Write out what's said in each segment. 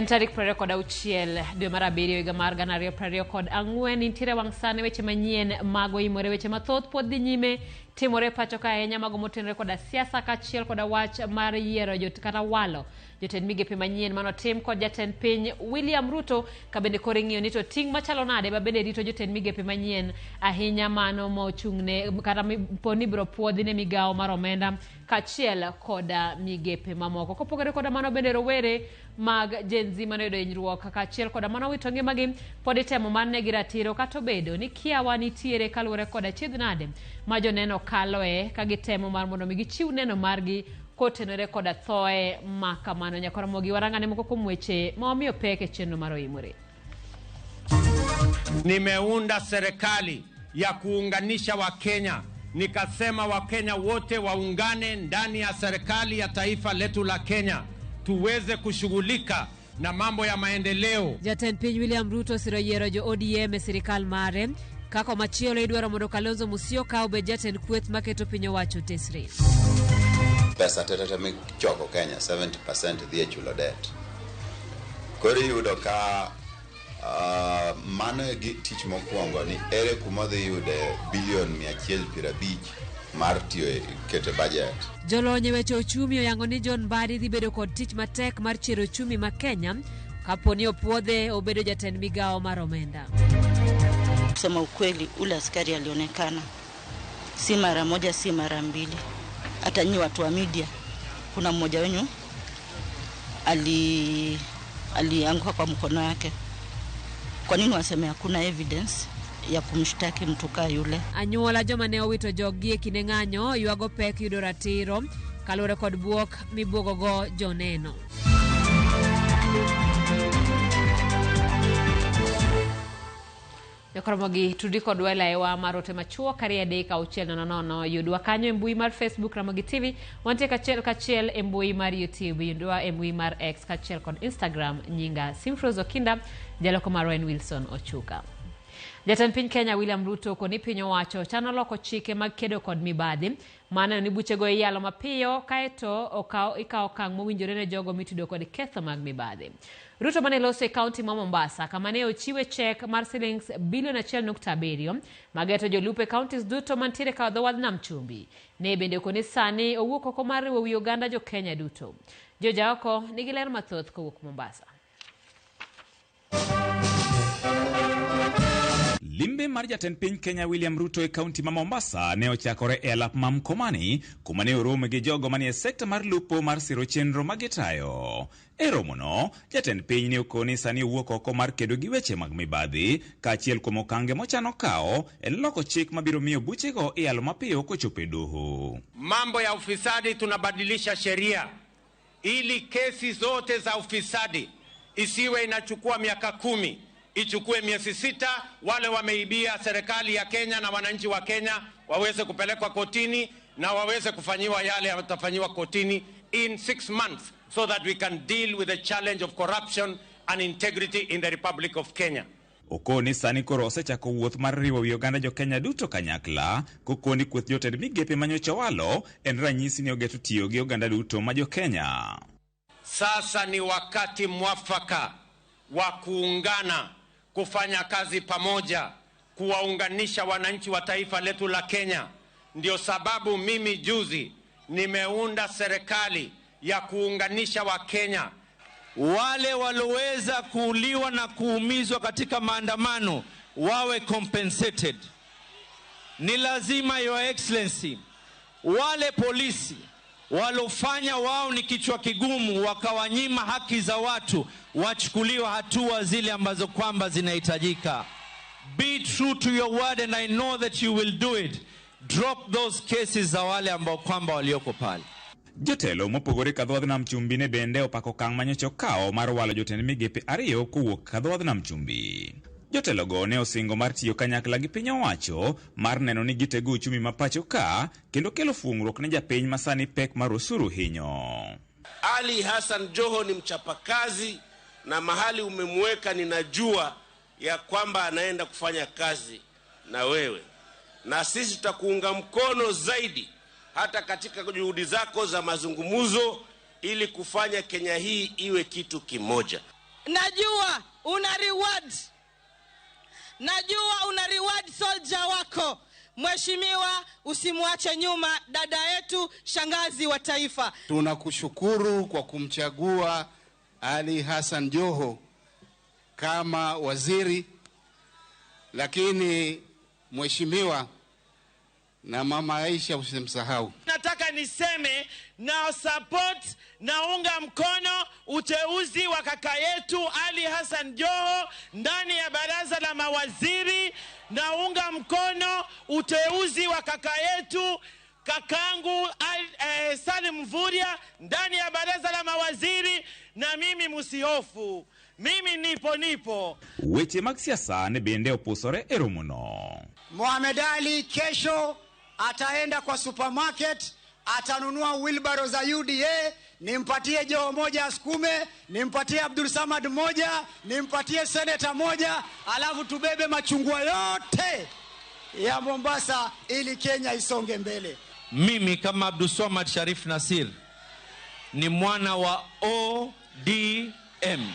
En tarik 26 dwe mar abiriyo higa mar 2024. Nitiere wang' sani weche manyien mago imore, weche mathoth pod dhi nyime timore pacho ka, ahinya mago motenore koda siasa kaachiel koda wach mar yiero kata walo jotend migepe manyien manotim kod jatend piny William Ruto, ka bende koro ing'iyo ni to ting' machalo nade ma bende rito jotend migepe manyien, ahinya mano mochung'ne kata poni ibiro puodhi ne migawo mar omenda kaachiel koda migepe mamoko. Kopogore koda mano, bende rowere mag Gen Z mane oyudo hinyruok kaachiel koda mano wito ngimagi pod itemo mar negi ratiro, kata obedo ni kiawa nitiere kaluwore koda achiedh nade ma joneno kaloe ka gitemo mar mondo mi gichiw neno margi kotenore koda thoe ma kamano. Nyakoromogi warangane moko kuom weche ma wamiyo pek e chenro mar Oimore. Nimeunda serikali ya kuunganisha Wakenya, nikasema Wakenya wote waungane ndani ya serikali ya taifa letu la Kenya, tuweze kushughulika na mambo ya maendeleo. Jatend piny William Ruto osiro yiero jo ODM e sirikal mare kako machielo idwaro mondo Kalonzo Musyoka obed jatend kweth maketo piny owacho tesre. Pesa tetete michoko Kenya, 70% dhi e chulo debt. Koro iyudo ka mano e tich mokwongo ni ere kuma odhi yude bilion 150 mar tiyo e keto budget. Jolony e weche ochumi oyango ni John Mbadi dhi bedo kod tich matek mar chiero ochumi ma Kenya kapo ni opuodhe obedo jatend migawo mar omenda. Kusema ukweli, ule askari alionekana si mara moja, si mara mbili. Hata nyinyi watu wa media, kuna mmoja wenyu alianguka kwa mkono yake. Kwa nini waseme hakuna evidence ya kumshtaki mtu kaa yule? Anyuola joma ne owito joggi e kinde ng'anyo ywago pek yudo ratiro kaluwore kod buok mibuogogo joneno. Jokoromogi tudi kodwa e laiwa mar ote machuok 23600. Yudwa kanyo e mbui mar Facebook Ramogi TV, wantie kachiel kachiel e mbui mar YouTube, yudwa e mbui mar X kachiel kod Instagram. Nyinga Simfrose Okinda, jaloko marwa en Wilson Ochuka. Jatend piny Kenya William Ruto koni piny owacho chano loko chike mag kedo kod mibadhi maneno ni buchego iyalo mapiyo kaeto ikawo okang' mowinjore ne jogo mitudo kod ketho mag mibadhi. Ruto mane loso e kaunti ma Mombasa kama ne ochiwe chek mar silings bilion 1.7 mageto jolupo e counties duto mantiere ka dho wadh nam chumbi. Ne bende okoni sani owuok oko mar riwo wi oganda jo Kenya duto. Jojaoko nigi ler mathoth kowuok Mombasa. Limbe mar jatend piny Kenya William Ruto e kaunti ma Mombasa ne ochakore e alap ma Mkomani, kuma ne orome gi jogo manie sekta mar lupo mar siro chenro ma gitayo. E romono, jatend piny ne okoni sani owuok oko mar kedo gi weche mag mibadhi, kaachiel kuom okange mochano kawo en loko chik mabiro miyo buchego iyalo mapiyo kochopo e doho. Mambo ya ufisadi, tunabadilisha sheria ili kesi zote za ufisadi isiwe inachukua miaka 10, ichukue miezi 6. Wale wameibia serikali ya Kenya na wananchi wa Kenya waweze kupelekwa kotini na waweze kufanyiwa yale yatafanyiwa kotini in 6 months, so that we can deal with the challenge of corruption and integrity in the Republic of Kenya. Okoni sani koro osechako wuoth mar riwo wi oganda jo Kenya duto kanyakla, kokoni kweth jotend migepe manyocha walo en ranyisi ni ogeto tiyo gi oganda duto ma jo Kenya. Sasa ni wakati mwafaka wa kuungana, kufanya kazi pamoja, kuwaunganisha wananchi wa taifa letu la Kenya. Ndio sababu mimi juzi nimeunda serikali ya kuunganisha Wakenya. Wale waloweza kuuliwa na kuumizwa katika maandamano wawe compensated. Ni lazima, Your Excellency, wale polisi walofanya wao ni kichwa kigumu wakawanyima haki za watu wachukuliwe hatua zile ambazo kwamba zinahitajika. Be true to your word and I know that you will do it. Drop those cases za wale ambao kwamba walioko pale. Jotelo mopogore ka dho wadh nam chumbi ne bende opako okang' manyocha okawo mar walo jotend migepe 2 kowuok ka dho wadh nam chumbi. Jotelogo ne osingo mar tiyo kanyakla gi piny owacho mar neno ni gitego uchumi ma pacho ka kendo kelo fungruok ne japiny ma sani pek mar osuru hinyo. Ali Hassan Joho ni mchapakazi na mahali umemweka ninajua ya kwamba anaenda kufanya kazi na wewe, na sisi tutakuunga mkono zaidi hata katika juhudi zako za mazungumzo ili kufanya Kenya hii iwe kitu kimoja. Najua una reward. Najua una reward soldier wako. Mheshimiwa, usimwache nyuma dada yetu, shangazi wa taifa. Tunakushukuru kwa kumchagua Ali Hassan Joho kama waziri, lakini mheshimiwa na mama Aisha usimsahau. Nataka niseme na support, naunga mkono uteuzi wa kaka yetu Ali Hassan Joho ndani ya baraza la mawaziri. Naunga mkono uteuzi wa kaka yetu kakangu Salim Mvurya ndani ya baraza la mawaziri. Na mimi msihofu, mimi nipo. Weche mag siasa ne bende opusore e romono. Mohamed Ali kesho ataenda kwa supermarket, atanunua wheelbarrow za UDA, nimpatie Joho moja asukume, nimpatie Abdul Samad moja, nimpatie senator moja, alafu tubebe machungwa yote ya Mombasa ili Kenya isonge mbele. Mimi kama Abdul Samad Sharif Nasir ni mwana wa ODM,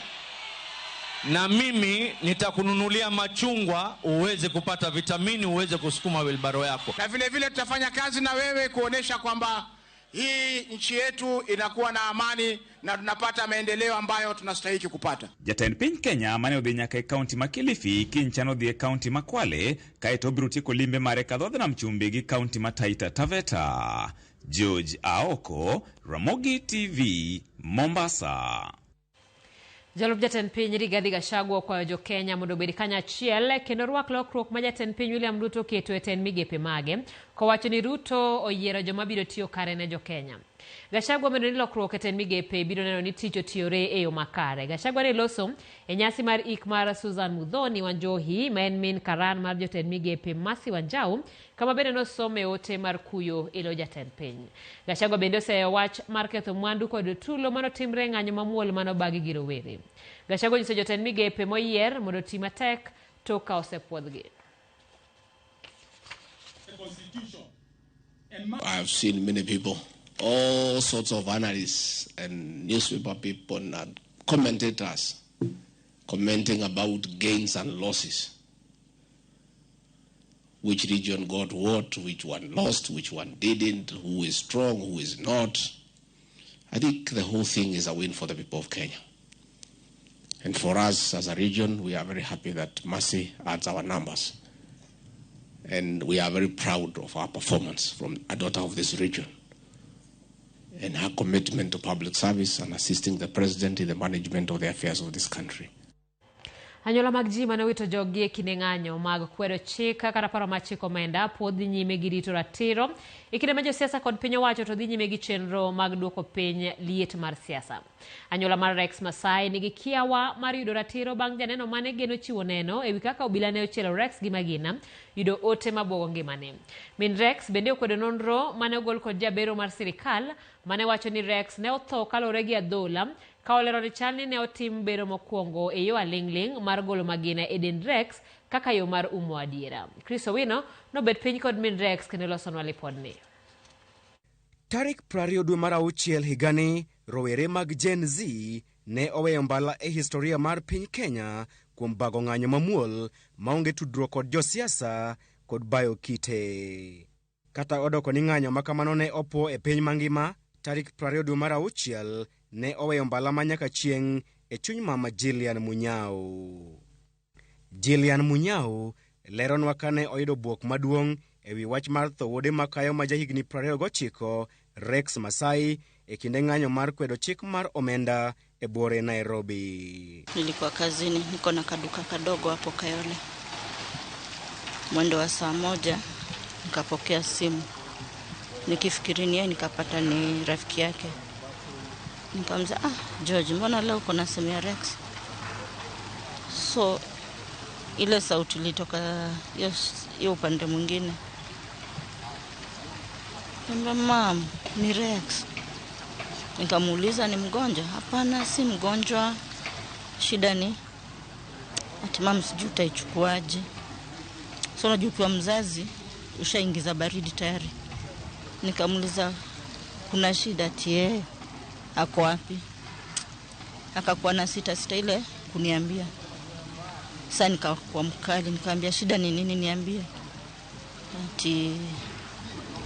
na mimi nitakununulia machungwa uweze kupata vitamini, uweze kusukuma wheelbarrow yako. Na vile vile tutafanya kazi na wewe kuonesha kwamba hii nchi yetu inakuwa na amani na tunapata maendeleo ambayo tunastahili kupata. Jatend piny Kenya mane odhi nyaka e kaunti ma Kilifi kiny chano dhi e kaunti ma Kwale kaeto obiro tieko limbe mare kadhodh nam chumbi gi kaunti ma Taita Taveta. George Aoko, Ramogi TV, Mombasa. Jalup jatend piny Rigathi Gachagua okwayo jo Kenya mondo obed kanyachiel kendo rwak lokruok ma jatend piny William Ruto oketo e tend migepe mage, kowacho ni Ruto oyiero joma biro tiyo kare ne jo Kenya. Gachagua omedo ni lokruok e tend migepe biro neno ni tich otiyore e yo makare. Gachagua ne loso e nyasi mar ik mar Susan Muthoni Wanjohi ma en min karan mar jotend migepe Mercy Wanjau, kama bende nosome ote mar kuyo e lo jatend piny. Gachagua bende oseyo wach mar ketho mwandu kod tulo manotimre e ng'anyo mamuol manobagi gi rowere. Gachagua onyiso jotend migepe moyier mondo oti matek tok ka osepuodhgi. I've seen many people, all sorts of analysts and newspaper people and commentators commenting about gains and losses. Which region got what, which one lost, which one didn't, who is strong, who is not. I think the whole thing is a win for the people of Kenya. And for us as a region, we are very happy that Mercy adds our numbers. And we are very proud of our performance from a daughter of this region and her commitment to public service and assisting the president in the management of the affairs of this country. Anyuola mag ji mane owito joggi e kinde ng'anyo mag kwedo chik kata paro mar chik omenda pod dhi nyime gi rito ratiro e kinde ma josiasa kod piny owacho to dhi nyime gi chenro mag duoko piny liet mar siasa. Anyuola mar Rex Masai nigi kiawa mar yudo ratiro bang' janeno mane geno chiwo neno ewi kaka obila ne ochielo Rex gi magina yudo ote mabuogo ngimane. Min Rex bende okwedo nonro mane ogol kod jabero mar sirikal mane wacho ni Rex ne otho kaluwore gi adhola ka olero ni chal ni ne otim bero mokwongo e yo aling'ling' mar golo magina e dend Rex kaka yo mar umo adiera. Chris Owino nobet piny kod min Rex kendo losonwa lipodni. Tarik 20 dwe mar auchiel higani, rowere mag Gen Z ne oweyo mbala e historia mar piny Kenya kuom bago ng'anyo mamuol maonge tudruok kod josiasa kod bayo kite. Kata odoko ni ng'anyo makamano ne opuo e piny mangima, tarik 20 dwe mar auchiel ne oweyo mbala ma nyaka chieng' e chuny mama Jillian Munyao. Jillian Munyao leronwa kane oyudo bwok maduong' ewi wach mar tho wuode makayo ma jahigni 29 Rex Masai e kinde ng'anyo mar kwedo chik mar omenda e buore Nairobi. Nilikuwa kazini, niko na kaduka kadogo hapo Kayole. Mwendo wa saa 1 nikapokea simu. Nikifikiri ni yeye, nikapata ni rafiki yake. Nikamwambia, George, mbona leo uko na simu ya Rex? So ile sauti ilitoka hiyo upande mwingine. Nikamwambia, mam, ni Rex. Nikamuuliza ni mgonjwa? Hapana, si mgonjwa. Shida ni ati mam, sijui utaichukuaje. So unajua ukiwa mzazi ushaingiza baridi tayari. Nikamuuliza kuna shida ati yeye ako wapi? Akakuwa na sita sita ile kuniambia. Sasa nikakuwa mkali, nikamwambia shida ni nini, niambie. Ati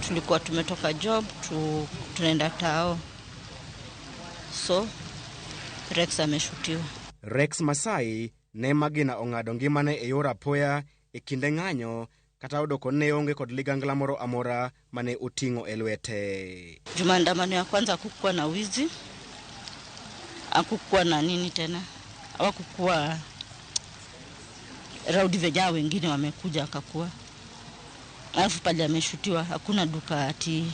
tulikuwa tumetoka job tunaenda tao, so Rex ameshutiwa. Rex Masai ne magina ong'ado ngimane e yor apoya e kinde ng'anyo kata odoko ne onge kod ligangla moro amora mane oting'o e lwete. Maandamano ya kwanza hakukuwa na wizi, hakukuwa na nini tena, hawakukuwa rowdy vijana wengine wamekuja akakuwa. Alafu pale ameshutiwa hakuna duka ati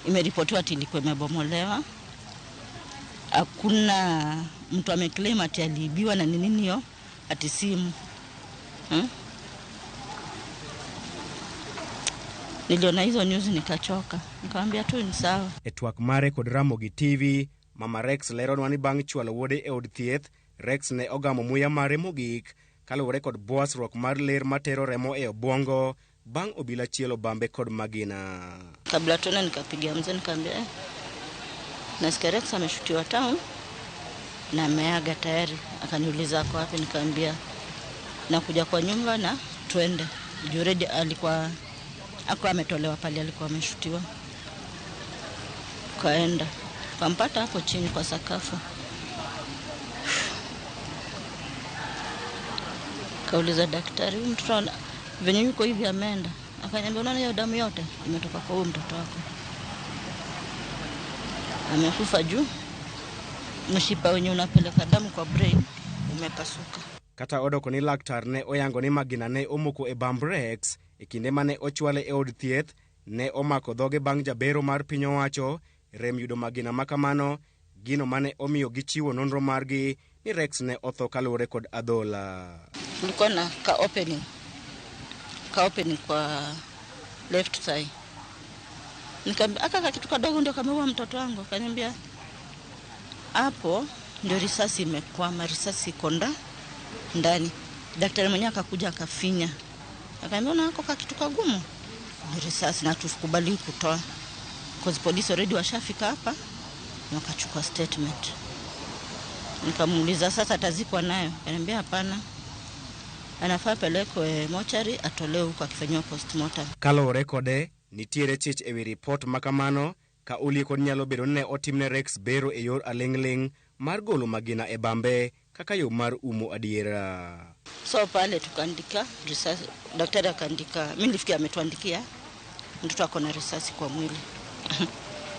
imeripotiwa ati ilikuwa imebomolewa. Hakuna mtu ameclaim ati aliibiwa na nini hiyo ati simu. Niliona hizo news nikachoka, nikamwambia tu ni sawa. E twak mare kod Ramogi TV, Mama Rex leronwa ni bang' chwalo wuode e od thieth, Rex ne ogamo muya mare mogik kaluwore kod bwasruok mar ler matero remo e obwongo bang' obila chielo bambe kod magina. Kabla tuende nikapigia mzee nikamwambia nasikia Rex ameshutiwa town na ameaga tayari. Akaniuliza ako wapi, nikamwambia nakuja kwa nyumba na tuende. Juu already alikuwa ako ametolewa pale alikuwa ameshutiwa. Kaenda tukampata hapo chini kwa sakafu. Kauliza daktari, huyu mtoto venye yuko hivi ameenda? Akaniambia unaona hiyo damu yote imetoka kwa huyu mtoto wako. Amekufa juu mshipa wenye unapeleka damu kwa brain umepasuka. Kata odoko ni laktar ne oyango ni magina ne omoko e bamb Rex e kinde mane ochwale e od thieth, ne omako dhoge bang' jabero mar piny owacho rem yudo magina makamano, gino mane omiyo gichiwo nonro margi ni Rex ne otho kaluwore kod adhola. Kulikuwa na ka opening kwa left side. Nikamwambia aka kitu kadogo ndio kameua mtoto wangu. Akaniambia hapo ndio risasi imekwama, risasi iko ndani. Daktari mwenyewe akakuja akafinya. Akaniambia una hako kitu kagumu ni risasi na tukubali kutoa. Because police already washafika hapa na wakachukua statement. Nikamuuliza sasa atazikwa nayo? Akaniambia hapana, anafaa pelekwe mochari atolewe huko akifanywa postmortem. Kaluwore kode, nitiere chich ewi ripot makamano ka olieko nyalo bedo ni ne otimne Rex bero e yor aling'ling' mar golo magina e bambe kaka yo mar umo adiera. So pale tukaandika risasi, daktari akaandika, mimi nilifikia ametuandikia mtoto ako na risasi kwa mwili.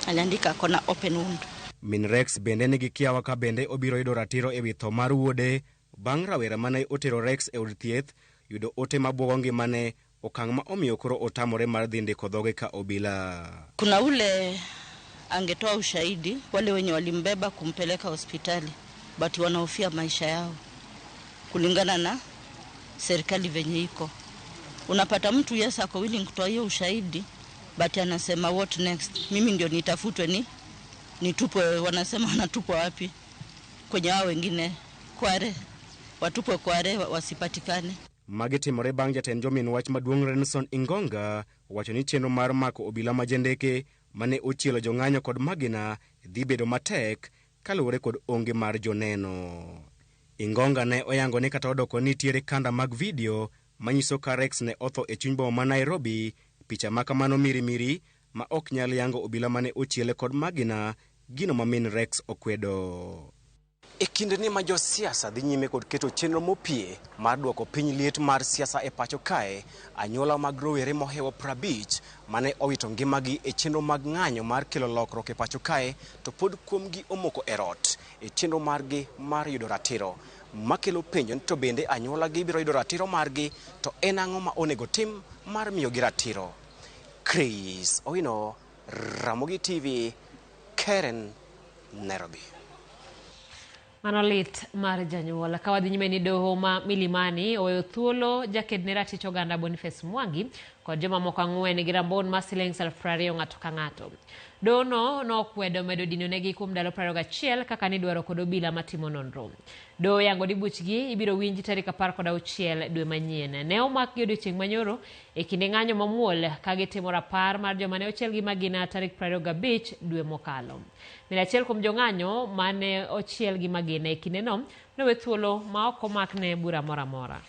Aliandika ako na open wound. Min Rex bende nigi kiawa ka bende obiro yudo ratiro ewi tho mar wuode bang' rawera mane otero Rex e od thieth yudo ote mabuogo ngimane, okang' ma omiyo koro otamore mar dhi ndiko dhoge ka obila. Kuna ule angetoa ushahidi, wale wenye walimbeba kumpeleka hospitali, but wanahofia maisha yao kulingana na serikali venye iko. Unapata mtu yes ako willing kutoa hiyo ushahidi, but anasema what next? Mimi ndio nitafutwe nitupwe, wanasema wanatupwa wapi? Kwenye wao wengine kware, watupwe kware wasipatikane. Magi timore bang' jatend jomin wach maduong' Renson Ingonga owacho ni chenro mar mako obila ma jendeke mane ochielo jong'anyo kod magina dhi bedo matek kaluwore kod onge mar joneno. Ingonga ne oyango ni kata odoko nitiere kanda mag video manyiso ka Rex ne otho e chuny boma ma Nairobi, picha ma kamano mirimiri ma ok nyal yango obila mane ochiele kod magina, gino ma min Rex okwedo. E kinde ni ma josiasa dhi nyime kod keto chenro mopie mar duoko piny liet mar siasa e pacho kae, anyuola mag rowere mohewo 50 mane owito ngimagi e chenro mag ng'anyo mar kelo lokruok e pacho kae to pod kuomgi omoko e rot e chenro margi mar yudo ratiro. Makelo penjo ni to bende anyuola gi biro yudo ratiro margi, to en ang'o ma onego tim mar miyogi ratiro? Chris Owino, Ramogi TV, Karen, Nairobi. Mano lit mar janyuol. Ka wadhi nyime ni doho ma Milimani oweyo thuolo jaked ne ratich oganda Boniface Mwangi kod jomamoko 4 gi rambon mar siling 20,000 ng'ato ka ng'ato. Doho no nokwedo medo dinonegi kuom ndalo 21 kaka nidwaro kod obila matimo nonro. Doho oyango ni buchgi ibiro winji tarik 16 dwe manyien. Ne omakgi odiochieng' manyoro e kinde ng'anyo mamuol ka gitimo rapar mar joma ne ochiel gi magina tarik 25 dwe mokalo. Bende achiel kuom jong'anyo mane ochiel gi magina e kindeno nowe thuolo ma ok omakne bura moro amora.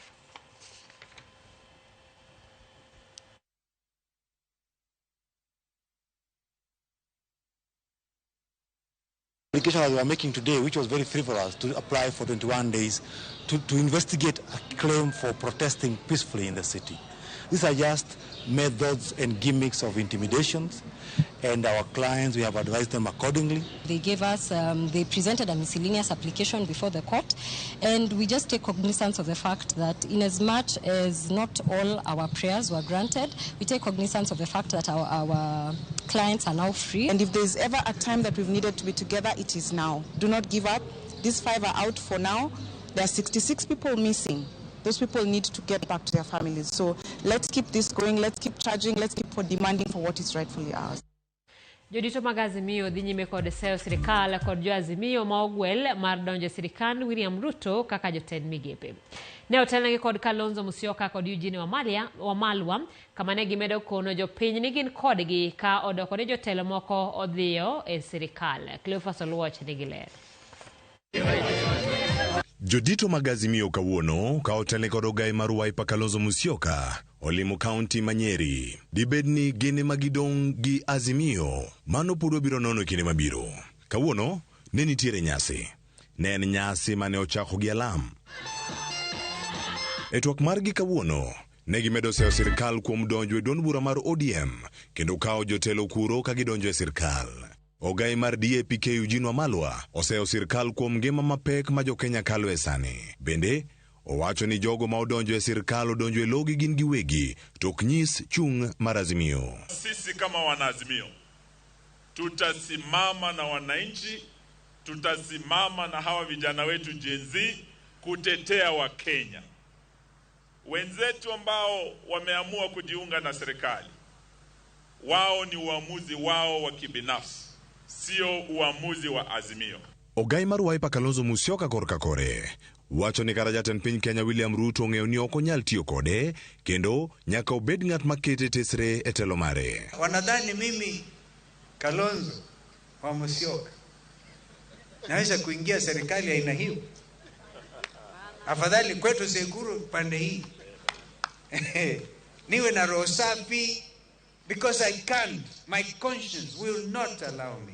Application that we are making today, which was very frivolous, to apply for 21 days to investigate a claim for protesting peacefully in the city. These are just methods and gimmicks of intimidations, and our clients, we have advised them accordingly. They gave us, they presented a miscellaneous application before the court, and we just take cognizance of the fact that in as much as not all our prayers were granted, we take cognizance of the fact that our clients are now free. And if there's ever a time that we've needed to be together, it is now. Do not give up. These 5 are out for now. There are 66 people missing. Those people need to get back to their families. So let's keep this going. Let's keep charging. Let's keep for demanding for what is rightfully ours. Jodito mag Azimio dhi nyime kod seyo sirikal kod jo Azimio ma ogwel mar donjo e sirikand William Ruto kaka jotend migepe. Ne otelnegi kod Kalonzo Musyoka kod Eugene Wamalwa kama ne gimedo kono jopiny ni gin kodgi ka odoko ni jotelo moko odhiyo e sirikal. Cleophas Oluoch nigi ler. Jodito mag Azimio kawuono ka otelne kod ogai mar Wiper Kalonzo Musyoka olimo kaunti ma Nyeri. Dibed ni gin ema gidong' gi Azimio? Mano pod wabiro nono e kinde mabiro. Kawuono ne nitiere nyasi. Ne en nyasi mane ochako gi alam. E twak margi kawuono, ne gimedo seyo sirikal kuom donjo e duond bura mar ODM kendo kawo jotelo kuro ka gidonjo e sirikal. Ogai mar DAP-K Eugene Wamalwa oseyo sirikal kuom ngima mapek ma jokenya kalo e sani. Bende, owacho ni jogo ma odonjo e sirikal odonjo e logi gin giwegi to ok nyis chung' mar Azimio. Sisi kama wanaazimio tutasimama na wananchi, tutasimama na hawa vijana wetu Gen Z kutetea Wakenya wenzetu ambao wameamua kujiunga na serikali. Wao ni uamuzi wao wa kibinafsi, sio uamuzi wa Azimio. Ogai mar Wiper Kalonzo Musyoka korka kore wacho ni kata jatend piny Kenya William Ruto ong'eyo ni ok onyal tiyo kode kendo nyaka obed ng'at makete tesre e telo mare. Wanadhani mimi Kalonzo wa Musyoka naweza kuingia serikali aina hiyo? Afadhali kwetu Sekuru pande hii niwe na roho safi, because I can't, my conscience will not allow me.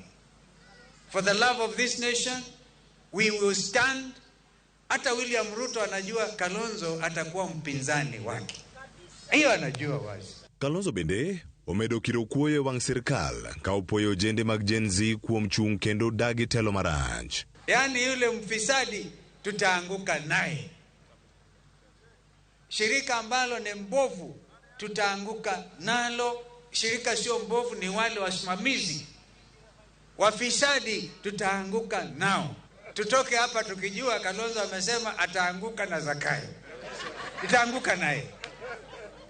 For the love of this nation, we will stand. Hata William Ruto anajua Kalonzo atakuwa mpinzani wake, hiyo anajua wazi. Kalonzo bende omedo kiro kuoyo e wang' sirikal ka opuoyo ojende mag Gen Z kuom chung' kendo dagi telo marach. Yaani yule mfisadi tutaanguka naye, shirika ambalo ni mbovu tutaanguka nalo. Shirika sio mbovu, ni wale wasimamizi wafisadi, tutaanguka nao. Tutoke hapa tukijua Kalonzo amesema ataanguka na Zakayo, itaanguka naye.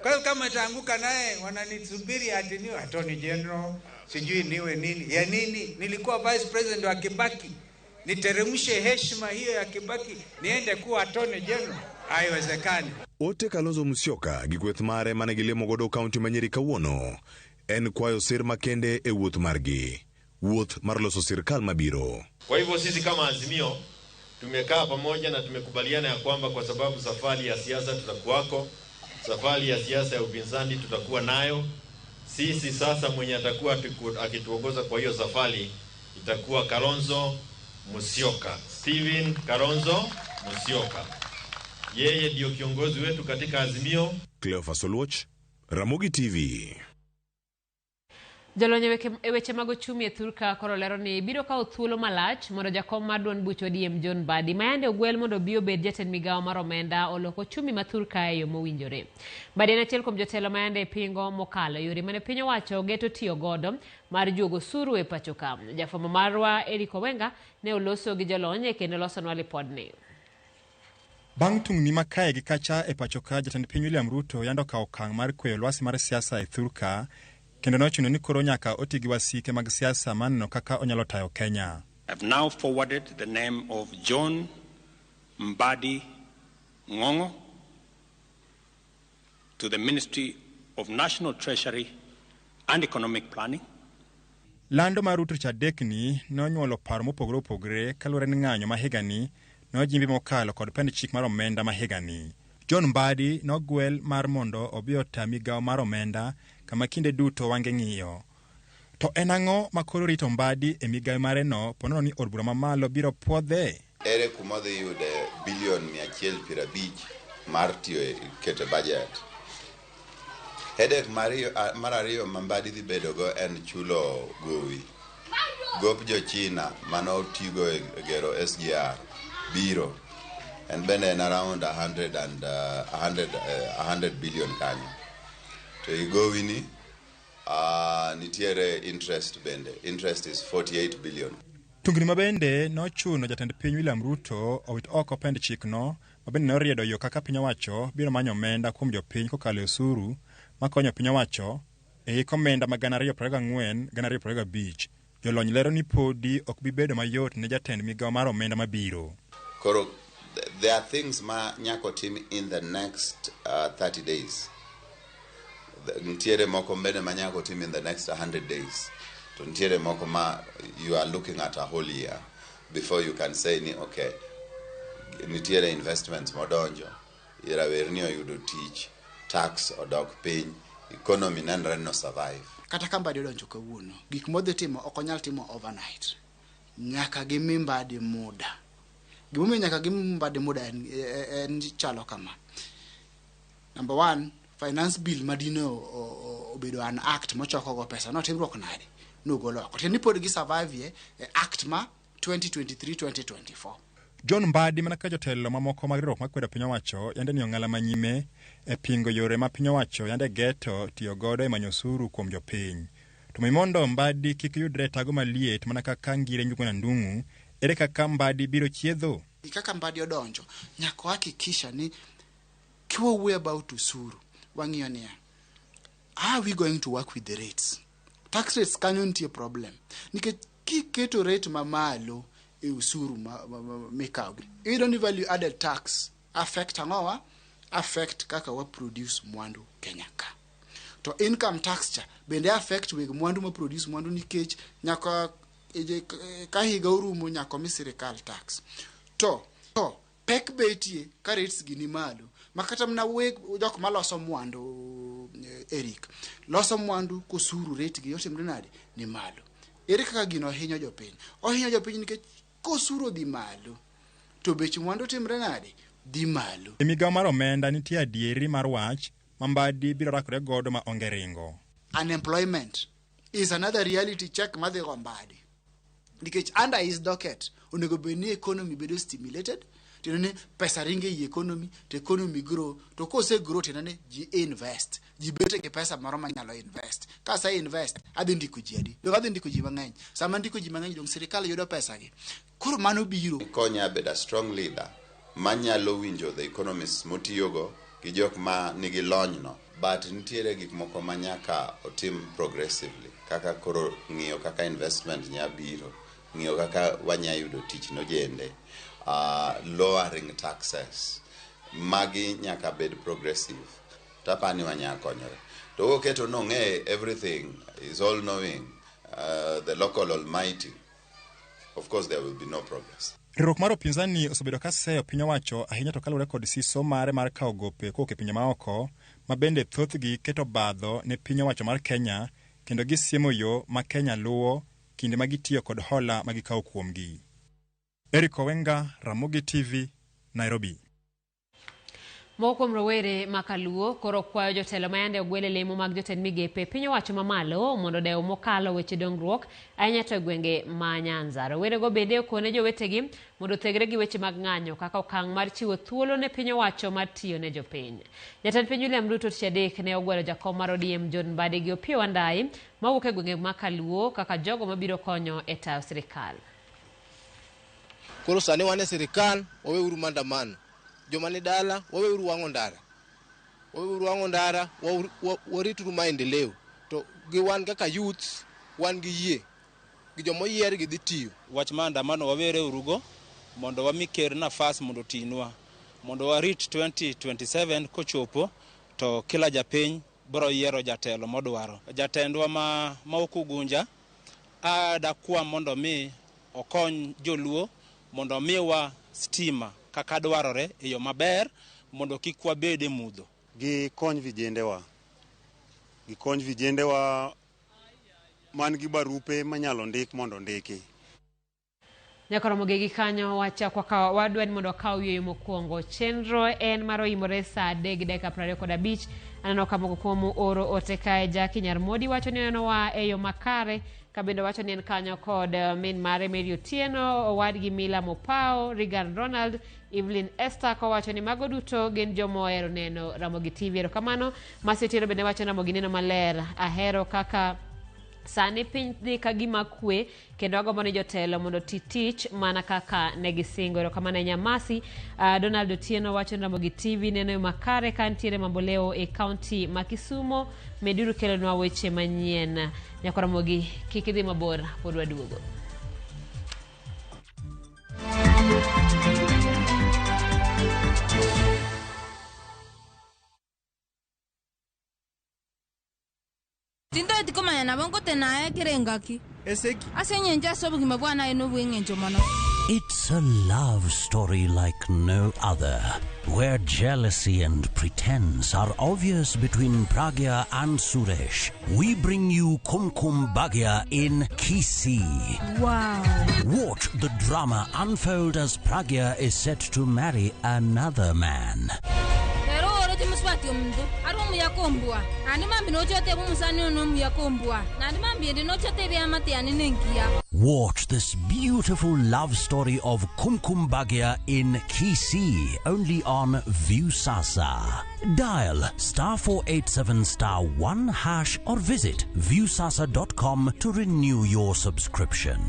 Kwa hiyo kama itaanguka naye, wananisubiri ati niwe attorney general, sijui niwe nini ya nini. Nilikuwa vice president wa Kibaki, niteremshe heshima hiyo ya Kibaki niende kuwa attorney general? Haiwezekani. Ote Kalonzo Musyoka gi kweth mare mane gilimo godo kaunti ma Nyeri kawuono en kwayo sir makende e wuoth margi, wuoth mar loso sirikal mabiro. Kwa hivyo sisi kama Azimio tumekaa pamoja na tumekubaliana ya kwamba kwa sababu safari ya siasa tutakuwako, safari ya siasa ya upinzani tutakuwa nayo. Sisi sasa mwenye atakuwa akituongoza kwa hiyo safari itakuwa Kalonzo Musyoka, Steven Kalonzo Musyoka. Yeye ndio kiongozi wetu katika Azimio. Cleophas Oluoch, Ramogi TV. Jolony e weche mag ochumi e thurka koro lero ni biro kawo thuolo malach mondo jakom mar duond buch ODM John Mbadi ma yande ogwel mondo obi obed jatend migawo mar omenda olok ochumi ma thurka e yo mowinjore. Mbadi en achiel kuom jotelo ma yande pingo mokalo yore mane piny owacho geto tiyo godo mar juogo osuru e pacho ka. Jafwambo marwa Eric Owenga ne oloso gi jolony kendo losonwa lipodni. Bang' tungni ma kae gi kacha e pacho ka, jatend piny William Ruto yando okawo okang' mar kweyo lwasi mar siasa e thurka Kendo nochuno ni koro nyaka oti gi wasike mag siasa mar neno kaka onyalo tayo Kenya. I've now forwarded the name of John Mbadi Ngongo to the Ministry of National Treasury and Economic Planning. Lando mar Ruto tich adekni nonyuolo paro mopogore opogore kaluwore ni ng'anyo ma higani nojimbi mokalo kod pend chik mar omenda ma higani. John Mbadi nogwel mar mondo obi ota migawo mar omenda kama kinde duto wange ng'iyo. To en ang'o ma koro rito Mbadi e migawo mare no ponono ni od bura mamalo biro puodhe? Ere kuma odhi yude bilion 150 mar tiyo e keto budget? Headache mar ariyo ma Mbadi dhi bedogo en chulo gowi. Gop jo China mane otigo e gero SGR biro. En bende en around 100 and, 100, 100 billion kanyo. To i gowi ni nitiere interest bende. Interest is 48 billion. Tungni ma bende nochuno jatend piny William Ruto owit oko pend chikno ma bende noriedo yo kaka piny owacho biro manyo omenda kuom jopiny kokalo e osuru makonyo piny owacho e hik omenda ma 2024-2025. Jolony lero ni podi ok bi bedo mayot ne jatend migawo mar omenda mabiro. Koro there are things ma nyaka tim in the next 30 days. Nitiere moko bende ma nyaka tim in the next 100 days. To nitiere moko ma you are looking at a whole year before you can say ni okay, nitiere investments modonjo, rawerni oyudo tich, tax odok piny, economy nenre no survive. Kata ka Mbadi odonjo kawuono, gik modhi timo ok onyal timo overnight. Nyaka gimi Mbadi muda. Gimomiyo nyaka gimi Mbadi muda en chalo kama. Number one, finance bill madine obedo an act mochoko go pesa notimruok nade? Nogolo oko. Tiende ni pod gi survive e act ma 2023-2024. John Mbadi mana kaka jotelo mamoko mag riwruok makwedo piny owacho yande ni ong'ala manyime e pingo yore ma piny owacho yande geto tiyo godo e manyo osuru kuom jopiny. To mondo Mbadi kik yudre e tago maliet mana kaka Ngire Njuguna Ndung'u, ere kaka Mbadi biro chiedho? Kaka Mbadi odonjo, nyaka wahakikisha ni kiwawuoyo about osuru, wang'iyo niya, how are we going to work with the rates? Tax rates kanyo nitie problem. Nikech kiketo rate mamalo e osuru mikawo. Iyudo ni value added tax affect ang'owa? Affect kaka wa produce mwandu Kenya ka. To income tax cha bende affect weg mwandu ma produce mwandu nikech nyaka ka higa orumo nyaka omi sirikal tax. To pek betie ka rates gi ni malo. Ma kata mana weg jok maloso mwandu, Eric, loso mwandu kosuru rate gi otimre nade? Ni malo. Ere kaka gino hinyo jopiny? Ohinyo jopiny nikech kosuru odhi malo, to bech mwandu timre nade? Dhi malo. E migawo mar omenda nitie adieri mar wach ma Mbadi biro rakore godo ma onge ringo. Unemployment is another reality check madhi go Mbadi. Nikech under his docket, onego bed ni economy bedo stimulated, tiende ni pesa ringo ei economy, to economy grow, to kose grow tiende ni ji invest, ji bet gi pesa moro manyalo invest. Ka ase invest, adhi ndiko ji adi? Dong adhi ndiko ji mang'eny. Sama ndiko ji mang'eny, dong sirikal yudo pesa gi. Koro mano biro. Konya bedo a strong leader manyalo winjo the economists motiyogo gi jok ma nigi lony no. But nitiere gik moko ma nyaka otim progressively, kaka koro ng'iyo kaka investment nya biro, ng'iyo kaka wanya yudo tich nojende, lowering taxes. Magi nyaka bed progressive. Tapani wanya konyore. To koketo nong'e everything, is all knowing, the local almighty, of course there will be no progress. Riwruok mar upinzani osebedo ka seyo piny owacho ahinya to kaluwore kod siso mare mar kawo gope kowuok e pinje maoko ma bende thothgi keto obadho ne piny owacho mar Kenya kendo gisiemo yo ma Kenya luwo kinde ma gitiyo kod hola ma gikawo kuomgi. Eric Owenga, Ramogi TV, Nairobi. Moko kuom rowere ma Kaluo koro kwayo jotelo ma yande ogwel e lemo mag jotend migepe piny owacho mamalo mondo dew mokalo weche dongruok ahinya to e gwenge ma Nyanza. Rowerego bende okone jowetegi mondo othegre gi weche mag ng'anyo kaka okang' mar chiwo thuolo ne piny owacho mar tiyo ne jopiny. Jatend piny William Ruto tich adek ne ogwelo jakom mar ODM John Mbadi gi Opiyo Wandayi mawuok e gwenge ma Kaluo kaka jogo mabiro konyo e tayo sirikal. Koro sani wan e sirikal, waweuru maandamano. Joma ni dala, waweuru wang'o ndara. Waweuru wang'o ndara, warituru maendeleo. To Gi wan kaka youths, wan gi yie gi joma oyier gi dhi tiyo. Wach maandamano wawere urugo mondo wami ker nafas mondo otinwa mondo warit 2027 kochopo to kila japiny biro yiero jatelo modwaro. Jatendwa ma ok Ugunja adakwa mondo mi okony joluo mondo omiwa stima kaka dwarore e yo maber mondo kik wabed e mudho. Gikony vijendewa. Gikony vijendewa man gi barupe manyalo ndik mondo ondiki. Nyaka romo gi kanyo wachak wakaw wadwa ni mondo wakaw yueyo mokwongo. Chenro en mar oimore saa 3:25. Aneno ka moko kuom oro ote kae. Jackie Nyarmodi wacho ni onenowa e yo makare, ka bende wacho ni en kanyo kod min mare Mary Otieno, owadgi Mila Mopao, Regan Ronald, Evelyn Esther kowacho ni mago duto gin joma ohero neno Ramogi TV. Erokamano. Masi Otieno bende wacho ni Ramogi neno maler. Ahero kaka sani piny dhi ka gima kwe kendo agombo ni jotelo mondo oti tich mana kaka ne gisingo. Erokamano ahinya Masi. Donald Otieno wacho ni Ramogi TV neno makare ka nitiere mamboleo e kaunti ma Kisumo. Meduru kelonwa weche manyien. Nyaka Ramogi kik idhi mabor, pod waduogo. Tindoti komanya nabo nkotenaye ekere engaki. Eseki. Ase eng'encho ase obogima bwana na obweng'encho mono. It's a love story like no other, where jealousy and pretense are obvious between Pragya and Suresh. We bring you Kumkum Bhagya in Kisii. Wow. Watch the drama unfold as Pragya is set to marry another man. Ero oroche muswati omuntu ari omuyaka ombwa nandi mambi nochote omusani ono omuyaka ombwa nandi mambi endi nochote ebiamate yani nenkiya. Watch this beautiful love story of Kumkum Bhagya in Kisii, only on Viusasa. Dial *487*1# or visit viusasa.com to renew your subscription.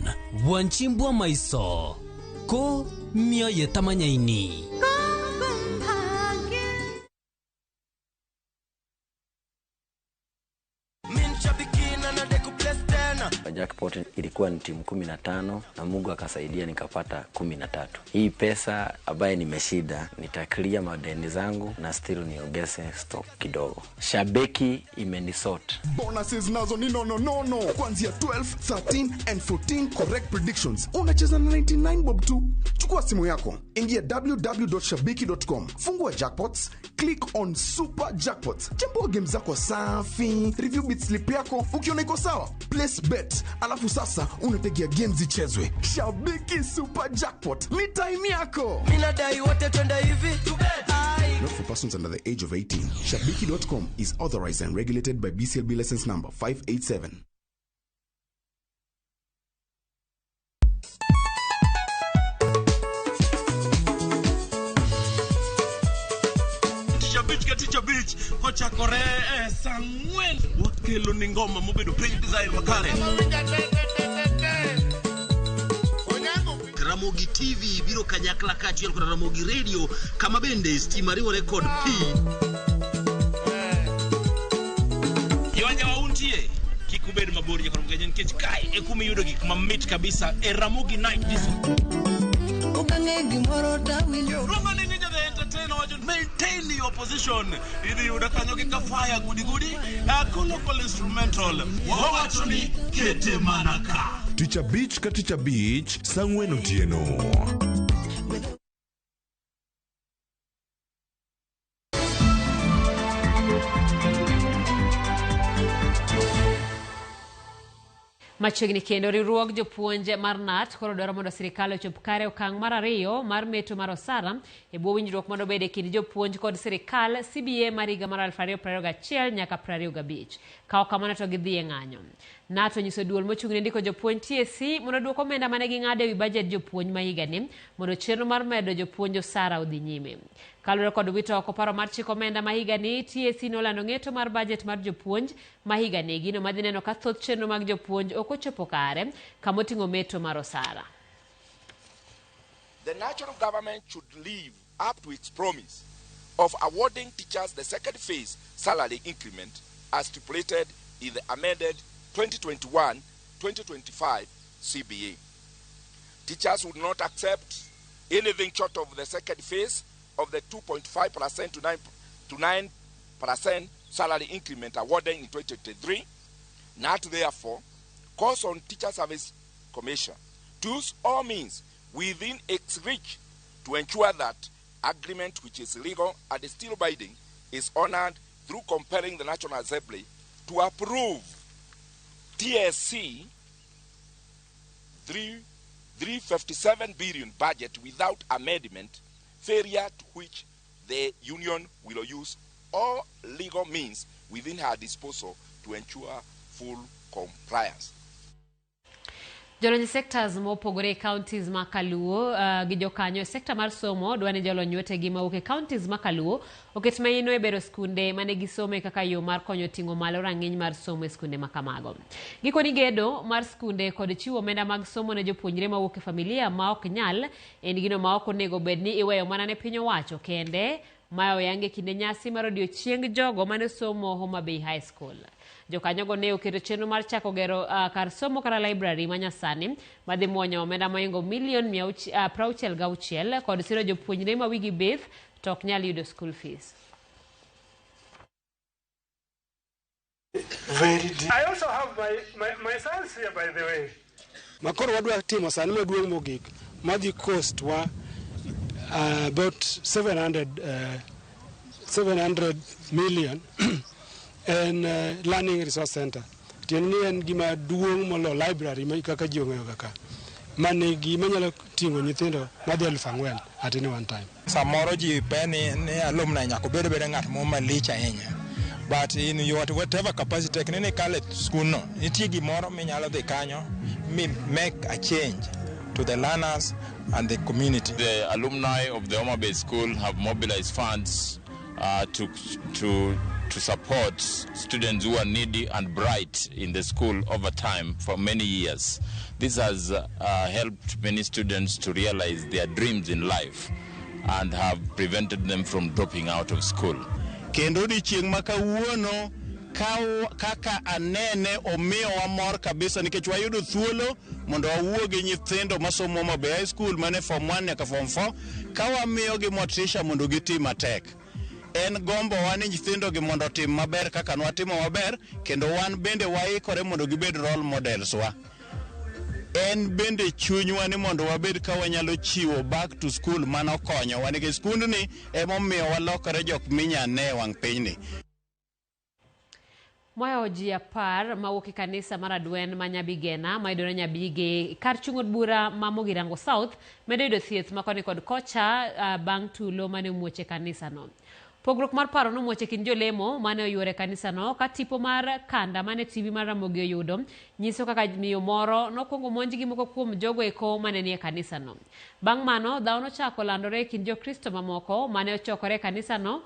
Wanchimbwa maiso ko mioyo tamanyaini. Jackpot ilikuwa ni timu 15 na Mungu akasaidia nikapata 13. Hii pesa ambaye nimeshinda nitaclear madeni zangu na still niongeze stock kidogo. Shabiki imenisort. Bonuses nazo ni no no no no. Kuanzia 12, 13 and 14 correct predictions. Unacheza na 99 bob tu. Chukua simu yako, ingia www.shabiki.com, fungua jackpots, click on super jackpots. Chambua game zako safi, review bet slip yako, ukiona iko sawa, place bet. Alafu sasa unategea games zichezwe. Shabiki Super Jackpot ni time yako. Mimi nadai wote twende hivi. Not for persons under the age of 18. Shabiki.com is authorized and regulated by BCLB license number 587. Tich abich kochakore e saa 4 wakelo ni ngoma mobedo piny design makare. Ramogi TV biro kanyakla kaachiel kod Ramogi Radio kama bende stima riwore kod pi. Yonja wauntie kik ubed mabor nyaka Ramogi nikech kae e kuma iyudo gik mamit kabisa e Ramogi Night Disco. Okang'e gimoro tawinjo. Roma ni ninja the entertainer wacho maintain your position. Idhi yudo kanyo gi kafaya gudi gudi. Local instrumental. Wawacho ni kete mana ka. Tich abich ka tich abich saa 4 otieno. Machiegni kendo riwruog jopuonj mar KNUT koro dwaro mondo sirikal ochop kare okang' mar 2 mar meto mar osara e bwo winjruok mondo obed e kind jopuonj kod sirikal CBA mar higa mar 2021 nyaka 25. Ka ok kamano to gidhi e ng'anyo. KNUT onyiso duol mochung' ne ndiko jopuonj TSC mondo oduok omenda mane ging'ado ewi bajet jopuonj ma higani mondo chenro mar medo jopuonj osara odhi nyime. Kaluwore kod wito oko paro mar chiko omenda ma higani, TSC nolando ng'eto mar bajet mar jopuonj ma higani, gino madhi neno ka thoth chenro mag jopuonj ok ochopo kare kamoting'o meto mar osara. The national government should live up to its promise of awarding teachers the second phase salary increment as stipulated in the amended 2021-2025 CBA. Teachers would not accept anything short of the second phase of the 2.5% to 9% salary increment awarded in 2023. KNUT therefore calls on Teacher Service Commission to use all means within its reach to ensure that agreement, which is legal and is still binding, is honored through compelling the National Assembly to approve TSC 357 billion budget without amendment, failure to which the union will use all legal means within her disposal to ensure full compliance. Jolony sectors mopogore e counties ma Kaluo gi jokanyo e sekta mar somo dwa ni jolony wetegi mawuok e counties ma Kaluo oket maino e bero skunde mane gisome kaka yo mar konyo ting'o malo rang'iny mar somo e skunde ma kamago. Gikoni gedo mar skunde kod chiwo omenda mag somo ne jopuonjre mawuok e familia ma ok nyal en gino ma ok onego bed ni iweyo mana ne piny owacho kende. Mae oyange kinde nyasi mar odiochieng jogo mane somo Homa Bay High School. Jokanyogo ne oketo chenro mar chako gero kar somo kata library ma nyasani madhi muonyo omenda mohingo milion 66 kod siro jopuonjre ma wigi bith to ok nyal yudo school fees. Very deep. I also have my sons here, by the way. Makoro wadwa timo sani maduong' mogik madhi cost wa about 700 million en learning resource center. Tiende ni en gima duong' molo library ma kaka ji ong'eyo kaka manigi manyalo ting'o nyithindo madhi 4,000 at any one time. Samoro ji pe ni alumni nyaka obed beda ng'at moro malich ahinya. But in your whatever capacity ni kale school no, nitie gimoro minyalo dhi kanyo mi make a change to the learners and the community. The alumni of the Homa Bay School have mobilized funds to support students who are needy and bright in the school over time for many years. This has helped many students to realize their dreams in life and have prevented them from dropping out of school. Kendo odiochieng' ma kawuono kaka anene omiyowa mor kabisa nikech wayudo thuolo mondo wawuo gi nyithindo masomo Homa Bay High School mane form 1 nyaka form 4 ka wamiyogi motisha mondo giti matek. En gombowa ni nyithindogi mondo otim maber kaka nwatimo maber kendo wan bende waikore mondo gibed role models wa. En bende chunywa ni mondo wabed ka wanyalo chiwo back to school manokonyowa nikech skundni emomiyo walokore jok minyane e wang' pinyni. Moyo ji 10 mawuok e kanisa mar Adwen ma Nyabigena mayudore Nyabige kar chung' od bura ma Mugirango South medo yudo thieth ma koni kod kocha bang' tulo mane omuoch e kanisano. Pogruok mar paro nomuoch e kind jolemo mane oyuore e kanisano ka tipo mar kanda mane TV mar Ramogi oyudo nyiso kaka miyo moro nokwongo monj gi moko kuom jogo eko mane nie kanisano. Bang' mano dhawo nochako landore e kind jokristo mamoko mane ochokore e kanisano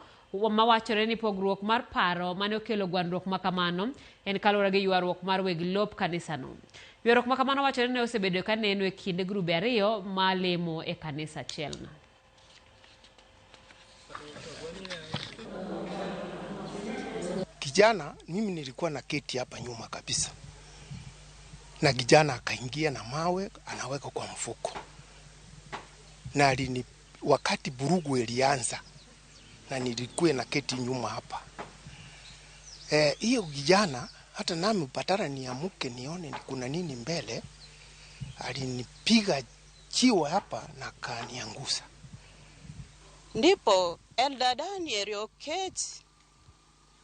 mawachore ni pogruok mar paro mane okelo gwandruok makamano en kaluwore gi ywaruok mar weg lop kanisano. Ywaruok makamano wachore ni osebedo ka neno e kind grube ariyo ma lemo e kanisa achielno. Kijana, mimi nilikuwa na keti hapa nyuma kabisa, na kijana akaingia na mawe anaweka kwa mfuko, na wakati burugu ilianza na nilikuwa na keti nyuma hapa. Hiyo kijana hata nami upatara niamuke nione kuna nini mbele, alinipiga jiwe hapa na kaniangusa. Ndipo Elder Daniel Okech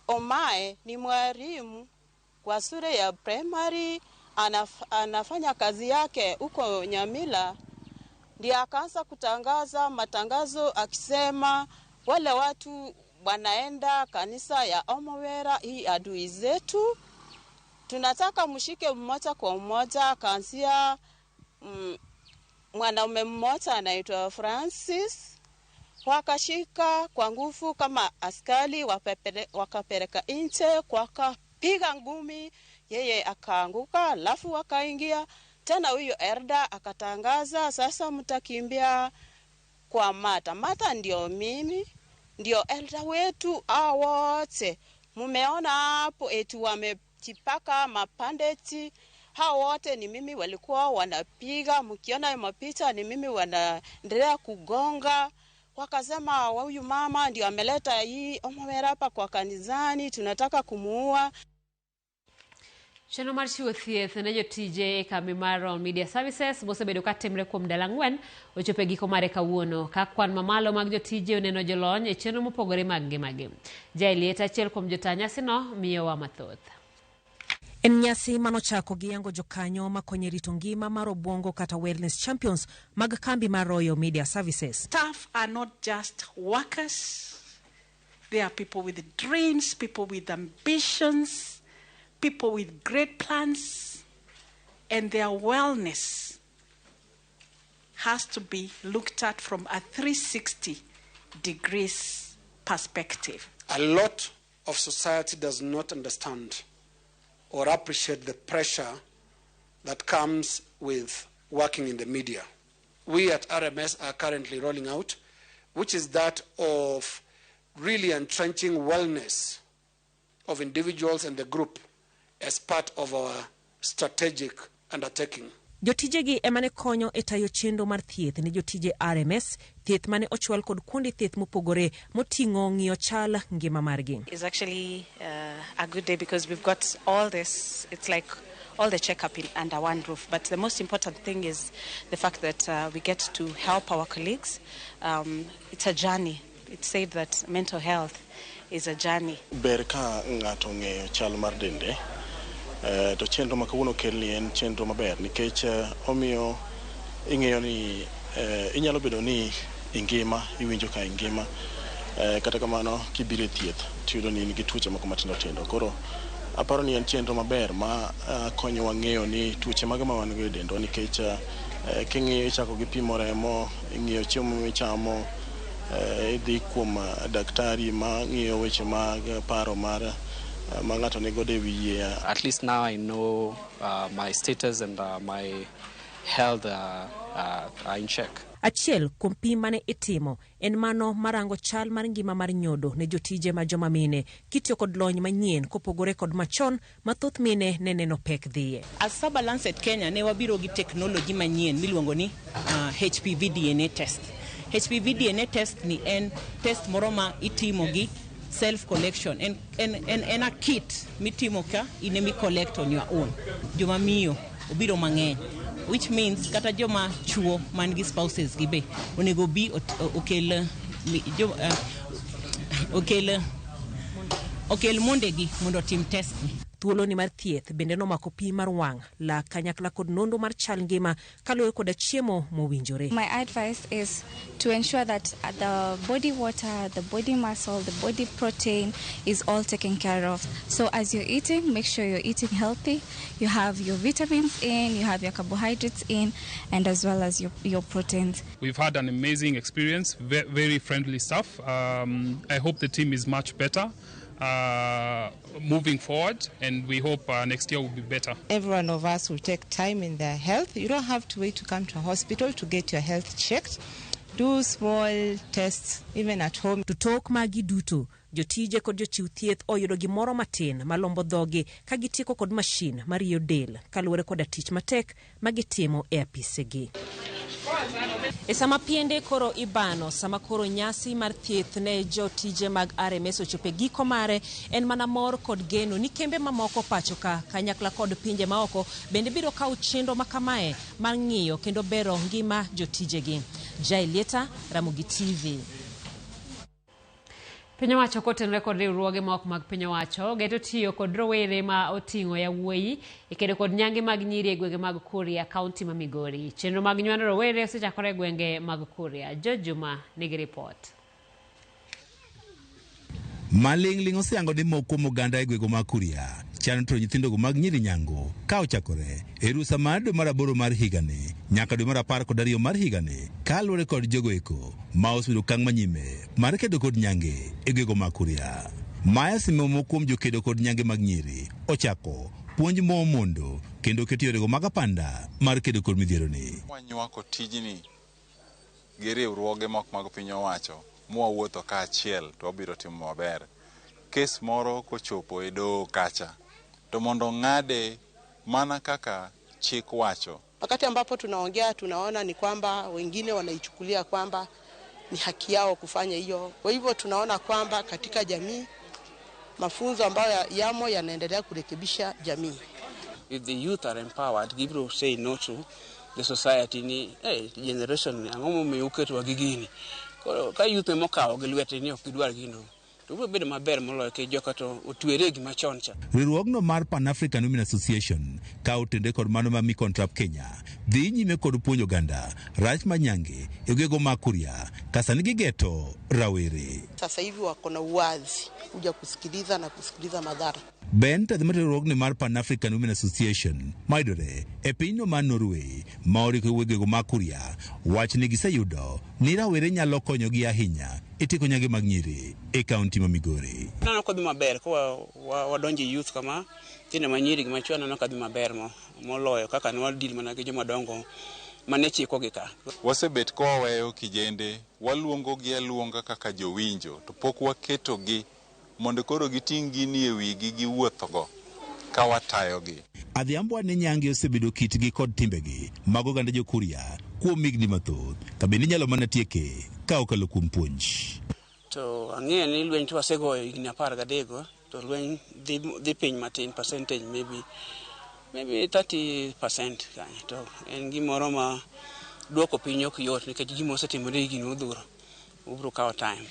Omae ni mwalimu kwa shule ya primary, anafanya kazi yake huko Nyamila, ndiye akaanza kutangaza matangazo akisema wale watu wanaenda kanisa ya Omowera, hii adui zetu, tunataka mshike mmoja kwa mmoja. Akaanzia mwanaume mmoja anaitwa Francis, wakashika kwa nguvu kama askari, wakapeleka nje, wakapiga ngumi, yeye akaanguka, alafu wakaingia tena. Huyo Erda akatangaza sasa mtakimbia kwa Mata. Mata ndio mimi, ndio elda wetu awote. Mumeona hapo eti wamejipaka mabandage, hao wote ni mimi walikuwa wanapiga. Mkiona mapicha ni mimi wanaendelea kugonga. Wakasema huyu mama ndio ameleta hii omowera hapa kwa kanisani, tunataka kumuua. Chenro mar chiwo thieth ne jotije e kambi mar Royal Media Services mosebedo ka timre kuom ndalo 4 ochopo e giko mare kawuono ka kwan mamalo mag jotije oneno jolony e chenro mopogore mag ngimagi. Jaeliet achiel kuom jota nyasino miyowa mathoth. En nyasi manochako gi yango jokanyo makonyo e rito ngima mar obwongo kata wellness champions mag kambi mar Royal Media Services. Staff are not just workers. They are people with dreams, people with ambitions, people with great plans, and their wellness has to be looked at from a 360 degrees perspective. A lot of society does not understand or appreciate the pressure that comes with working in the media. We at RMS are currently rolling out, which is that of really entrenching wellness of individuals and the group as part of our strategic undertaking. Jotijegi ema ne konyo e tayo chenro mar thieth ne jotije RMS, thieth mane ochwal kod kuonde thieth mopogore moting'o ng'iyo chal ngima margi. It's actually a good day because we've got all this, it's like all the checkup in under one roof. But the most important thing is the fact that we get to help our colleagues. It's a journey. It's said that mental health is a journey. Ber ka ng'ato ong'eyo chal mar dende, to chenro ma kawuono okelni en chenro maber nikech omiyo ing'eyo ni inyalo bedo ni ingima, iwinjo ka ingima, kata kamano kibiro e thieth tiyudo ni in gi tuoche moko matindo tindo. Koro aparo ni en chenro maber ma konyowa ng'eyo ni tuoche mage ma wan go e dendwa nikech king'iyo ichako gi pimo remo, ing'iyo chiemo michamo, idhi kuom daktari ma ng'iyo weche mag paro mar ma ng'ato nigodo e wiye. At least now I know my status and my health are in check. Achiel kuom pim mane itimo en mano marango chal mar ngima mar nyodo ne jotije ma joma mine kitiyo kod lony manyien kopogore kod machon ma thoth mine ne neno pek dhiye. As Saba Lancet Kenya ne wabiro gi technology manyien miluongo ni HPV DNA test. HPV DNA test ni en test moro ma itimo gi self collection en a kit mitimo ka in emi collect on your own. Joma miyo obiro mang'eny, which means kata joma chuo man gi spouses gi be onego bi okel mondegi mondo otim test ni. Thuolo ni mar thieth bende nomako pim mar wang', lak kanyakla kod nonro mar chal ngima kaluwore koda chiemo mowinjore. My advice is to ensure that the body water, the body muscle, the body protein is all taken care of. So as you're eating, make sure you're eating healthy. You have your vitamins in, you have your carbohydrates in, and as well as your proteins. We've had an amazing experience, very friendly staff. I hope the team is much better moving forward, and we hope next year will be better. Every one of us will take time in their health. You don't have to wait to come to a hospital to get your health checked. Do small tests even at home. To tok magi duto, jotije kod jochiw thieth oyudo gimoro matin malombo dhogi ka gitieko kod mashin mariyo del kaluwore koda tich matek magitimo e apisegi. E sama piende koro ibano, sama koro nyasi mar thieth ne jotije mag RMS ochopo e giko mare, en mana mor kod geno ni kembe mamoko pacho ka kanyakla kod pinje maoko bende biro kawo chenro makamae mar ng'iyo kendo bero ngima jotijegi. Jaelieta, Ramogi TV. Piny owacho kotenore kod riwruoge ma ok mag piny owacho geto tiyo kod rowere ma oting'o yawuoyi e kedo kod nyange mag nyiri e gwenge mag Kuria, kaunti ma Migori. Chenro mag nywando rowere osechakore e gwenge mag Kuria. George Juma nigi ripot. Maling'ling' oseyango ni moko kuom oganda e gwenge mag Kuria chano tero nyithindogo mag nyiri nyango ka ochakore e rusa mar dwe mar 8 mar higani nyaka dwe mar 12 mar higani kaluwore kod jogo eko ma osebedo okang' manyime mar kedo kod nyange e gwenge mag Kuria. Maya Simeo moko kuom jokedo kod nyange mag nyiri ochako puonj momondo kendo keto yorego mag apanda mar kedo kod midhieroni. Wanywako tijni gi riwruoge mok mag piny owacho mwawuotho kaachiel to wabiro timo maber. Kes moro kochopo e doho kacha to mondo ng'ade mana kaka chik wacho. Wakati ambapo tunaongea tunaona ni kwamba wengine wanaichukulia kwamba ni haki yao kufanya hiyo. Kwa hivyo tunaona kwamba katika jamii mafunzo ambayo yamo yanaendelea kurekebisha jamii. If the youth are empowered, gibiro say no to the society ni hey, generation ang'o momiyo uketowa gi gini. Koro ka youth ema okawo gi lwete ni ok gidwar gino, to biro bedo maber moloyo nikech joka to otwere e gima chon cha. Riwruogno mar Pan African Women Association ka otende kod mano ma Micontrap Kenya dhi nyime kod puonjo oganda rach ma nyange e gwego ma Kuria ka sani gigeto rawere. Sasa hivi wako na uwazi kuja kusikiliza na kusikiliza madhara. Ben Tadhi riwruogno mar Pan African Women Association mayudore e pinyno mar Norway ma oriko e gwego ma Kuria wach ni giseyudo ni rawere nyalo konyogi ahinya e tieko nyange mag nyiri e kaunti ma Migori. Aneno kodhi maber ka wadonjo e youth kama, nyithindo ma nyiri gi machuo aneno kadhi maber moloyo kaka ne wadeal mana gi joma dongo mane chikogi ka. Wasebet ka waweyo kijende, waluongogi aluonga kaka jowinjo to pok waketogi mondo koro giting' gini e wigi giwuothgo ka watayogi. Adhiambo ni nyange osebedo kitgi kod timbegi mag oganda jo-Kuria kuom higni mathoth ka bende inyalo mana tieke ka okalo kuom puonj. To ang'eyo ni lweny to wasegoyo higni 13 to lweny dhi piny matin, percentage maybe 30% kanyo, to en gimoro ma duoko piny ok yot nikech gima osetimore higni odhuro ubiro kawo time.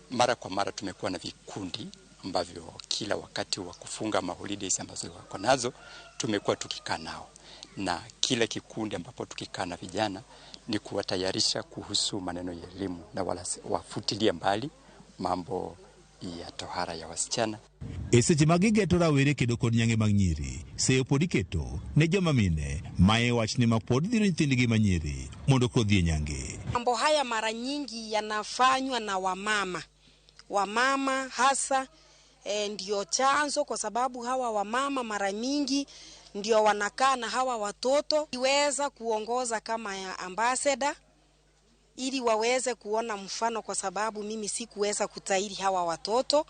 Mara kwa mara tumekuwa na vikundi ambavyo kila wakati wa kufunga maholidays ambazo wako nazo tumekuwa tukikaa nao, na kila kikundi ambapo tukikaa na vijana ni kuwatayarisha kuhusu maneno ya elimu na wala wafutilie mbali mambo ya tohara ya wasichana. E seche ma gigeto rawere kedo kod nyange mag nyiri, seyo pod iketo ne joma mine maye wach ni ma pod dhiro nyithindgi ma nyiri mondo kodhi e nyange. Mambo haya mara nyingi yanafanywa na wamama. Wamama hasa ndio chanzo, kwa sababu hawa wamama mara nyingi ndio wanakaa na hawa watoto. Iweza kuongoza kama ya ambassador ili waweze kuona mfano, kwa sababu mimi sikuweza kutahiri hawa watoto.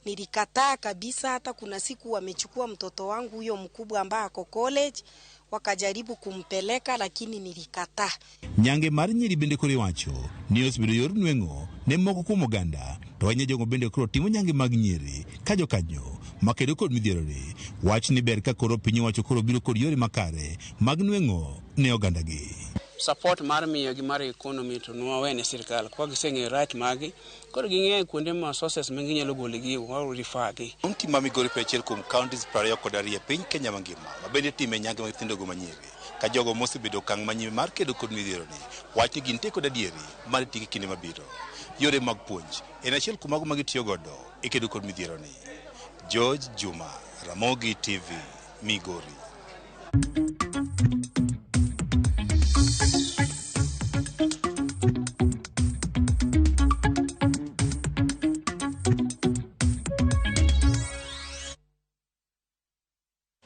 Nilikataa kabisa. Hata kuna siku wamechukua mtoto wangu huyo mkubwa ambaye ako college, wakajaribu kumpeleka lakini nilikataa. Nyange mar nyiri bende koro iwacho ni osebedo yor nweng'o ne moko kuom oganda, to ahinya jogo bende koro timo nyange mag nyiri ka jokanyo makedo kod midhierore. Wach ni ber ka koro piny owacho koro biro kod yore makare mag nweng'o ne ogandagi. Support mar miyo gi mar economy to nwawene sirikal kwa giseng'eyo rach magi, koro ging'eyo kuonde ma sources ma ginyalo golo gi wa refer gi. Kaunti ma Migori en achiel kuom counties 22 e piny Kenya mangima ma bende time nyange mag nyithindogo manyiri ka jogo mosebedo okang' manyime mar kedo kod midhieroni wach ni gintie kod adieri mar tieke kinde mabiro. Yore mag puonj en achiel kuom mago ma gitiyo godo e kedo kod midhieroni. George Juma, Ramogi TV, Migori.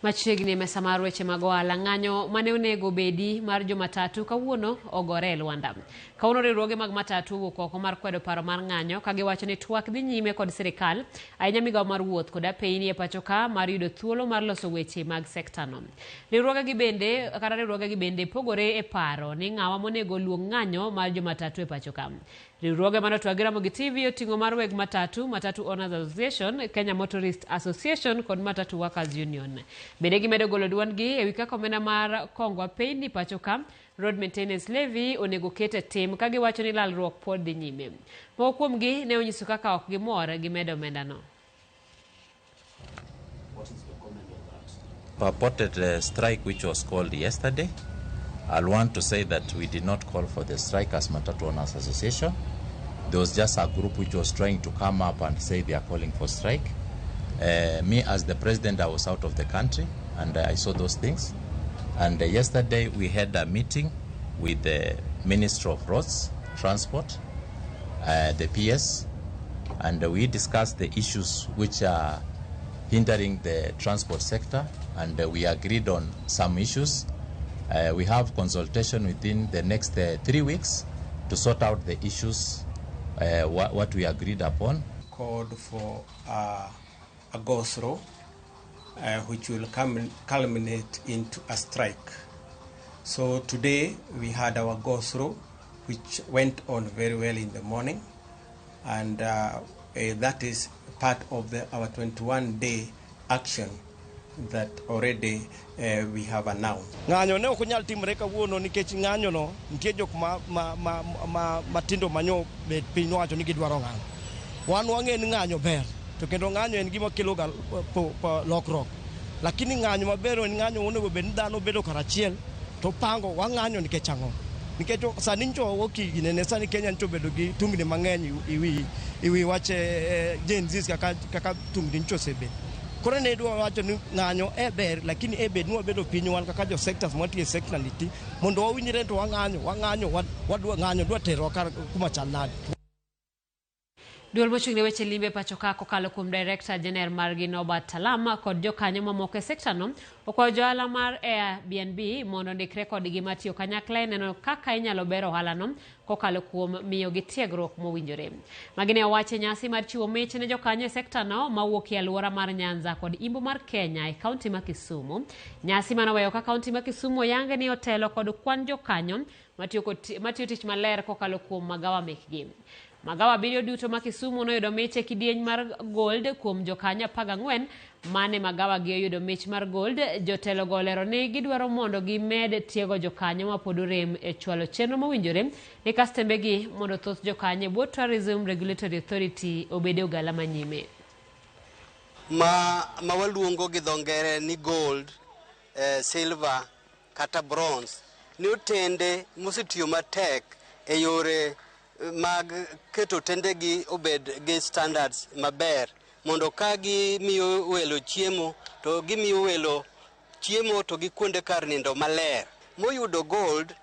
Machiegni e mesa mar weche mag ohala, ng'anyo mane onego bedi mar jomatatu kawuono ogore e Luanda. Kawuono riwruoge mag matatu owuok oko mar kwedo paro mar ng'anyo ka giwacho ni twak dhi nyime kod sirikal, ahinya migawo mar wuoth kod apeyni e pacho ka mar yudo thuolo mar loso weche mag sektano. Riwruoge gi bende pogore e paro ni ng'awa monego luong ng'anyo mar jomatatu e pacho ka. Riwruoge mane otwak gi Ramogi TV oting'o mar weg matatu, Matatu Owners Association, Kenya Motorist Association kod Matatu Workers Union. Bende gimedo golo duondgi ewi kaka omenda mar kongo apeyni pacho ka, Road Maintenance Levy onego ket e tim ka giwacho ni lalruok pod dhi nyime. Moko kuomgi ne onyiso kaka ok gimor gi medo omendano. Purported strike which was called yesterday. I'll want to say that we did not call for the strike as Matatu Owners Association. There was just a group which was trying to come up and say they are calling for strike. Me as the president, I was out of the country and I saw those things. And yesterday we had a meeting with the Minister of Roads, Transport, the PS, and we discussed the issues which are hindering the transport sector, and we agreed on some issues. We have consultation within the next 3 weeks to sort out the issues, what we agreed upon. called for a go-through, which will culminate into a strike. So today we had our go-through, which went on very well in the morning, and that is part of our 21-day action that already we have announced. Ng'anyo ne ok nyal timore kawuono nikech ng'anyo no nitie jok ma matindo manyo bet piny nowacho ni gidwaro ng'anyo. Wan wang'e ni ng'anyo ber to kendo ng'anyo en gima kelo ga lokruok. Lakini ng'anyo maber en ng'anyo monego bed ni dhano bedo karachiel to pango wang'anyo nikech ang'o. Nikech sani ncho ginene sani Kenya ncho bedo gi tungni mang'eny iwi wach Gen Z kaka tungni ncho osebet. Koro ne dwa wacho ni ng'anyo e ber lakini e bed ni wabedo piny wan kaka jo sectors matiyo e sector ni mondo wawinjre to wang'anyo wadwa ng'anyo dwa terwa kar kuma chal nade. Duol mochung' ne weche limbe pacho ka kokalo kuom Director General margi Norbert Talama kod jokanyo mamoko e sekta no okwayo johala mar Airbnb mondo ondikre kodgi matiyo kanyakla e neno kaka inyalo ber ohalano kokalo kuom miyogi tiegruok mowinjore. Magi ne owacho e nyasi mar chiwo mich ne jokanyo e sekta no mawuok e alwora mar Nyanza kod Imbo mar Kenya e kaunti ma Kisumu. Nyasi manoweyo ka kaunti ma Kisumu oyange ni otelo kod kwan jokanyo matiyo tich maler kokalo kuom magawa mekgi. Magawa abiriyo duto ma Kisumu noyudo mich e kidieny mar gold kuom jokanyo 14 mane magawa gi oyudo mich mar gold. Jotelo go olero ni gidwaro mondo gimed tiego jokanyo mapod orem e chwalo chenro mowinjore ne kastembegi mondo thoth jokanyo e bwo Tourism Regulatory Authority obed e ogala manyime. Ma waluongo gi dho ngere ni gold, silver kata bronze ni otende mosetiyo matek e yore mag keto tendegi obed gi standards maber mondo ka gimiyo welo chiemo to gimiyo welo chiemo to gi kuonde kar nindo maler. Moyudo gold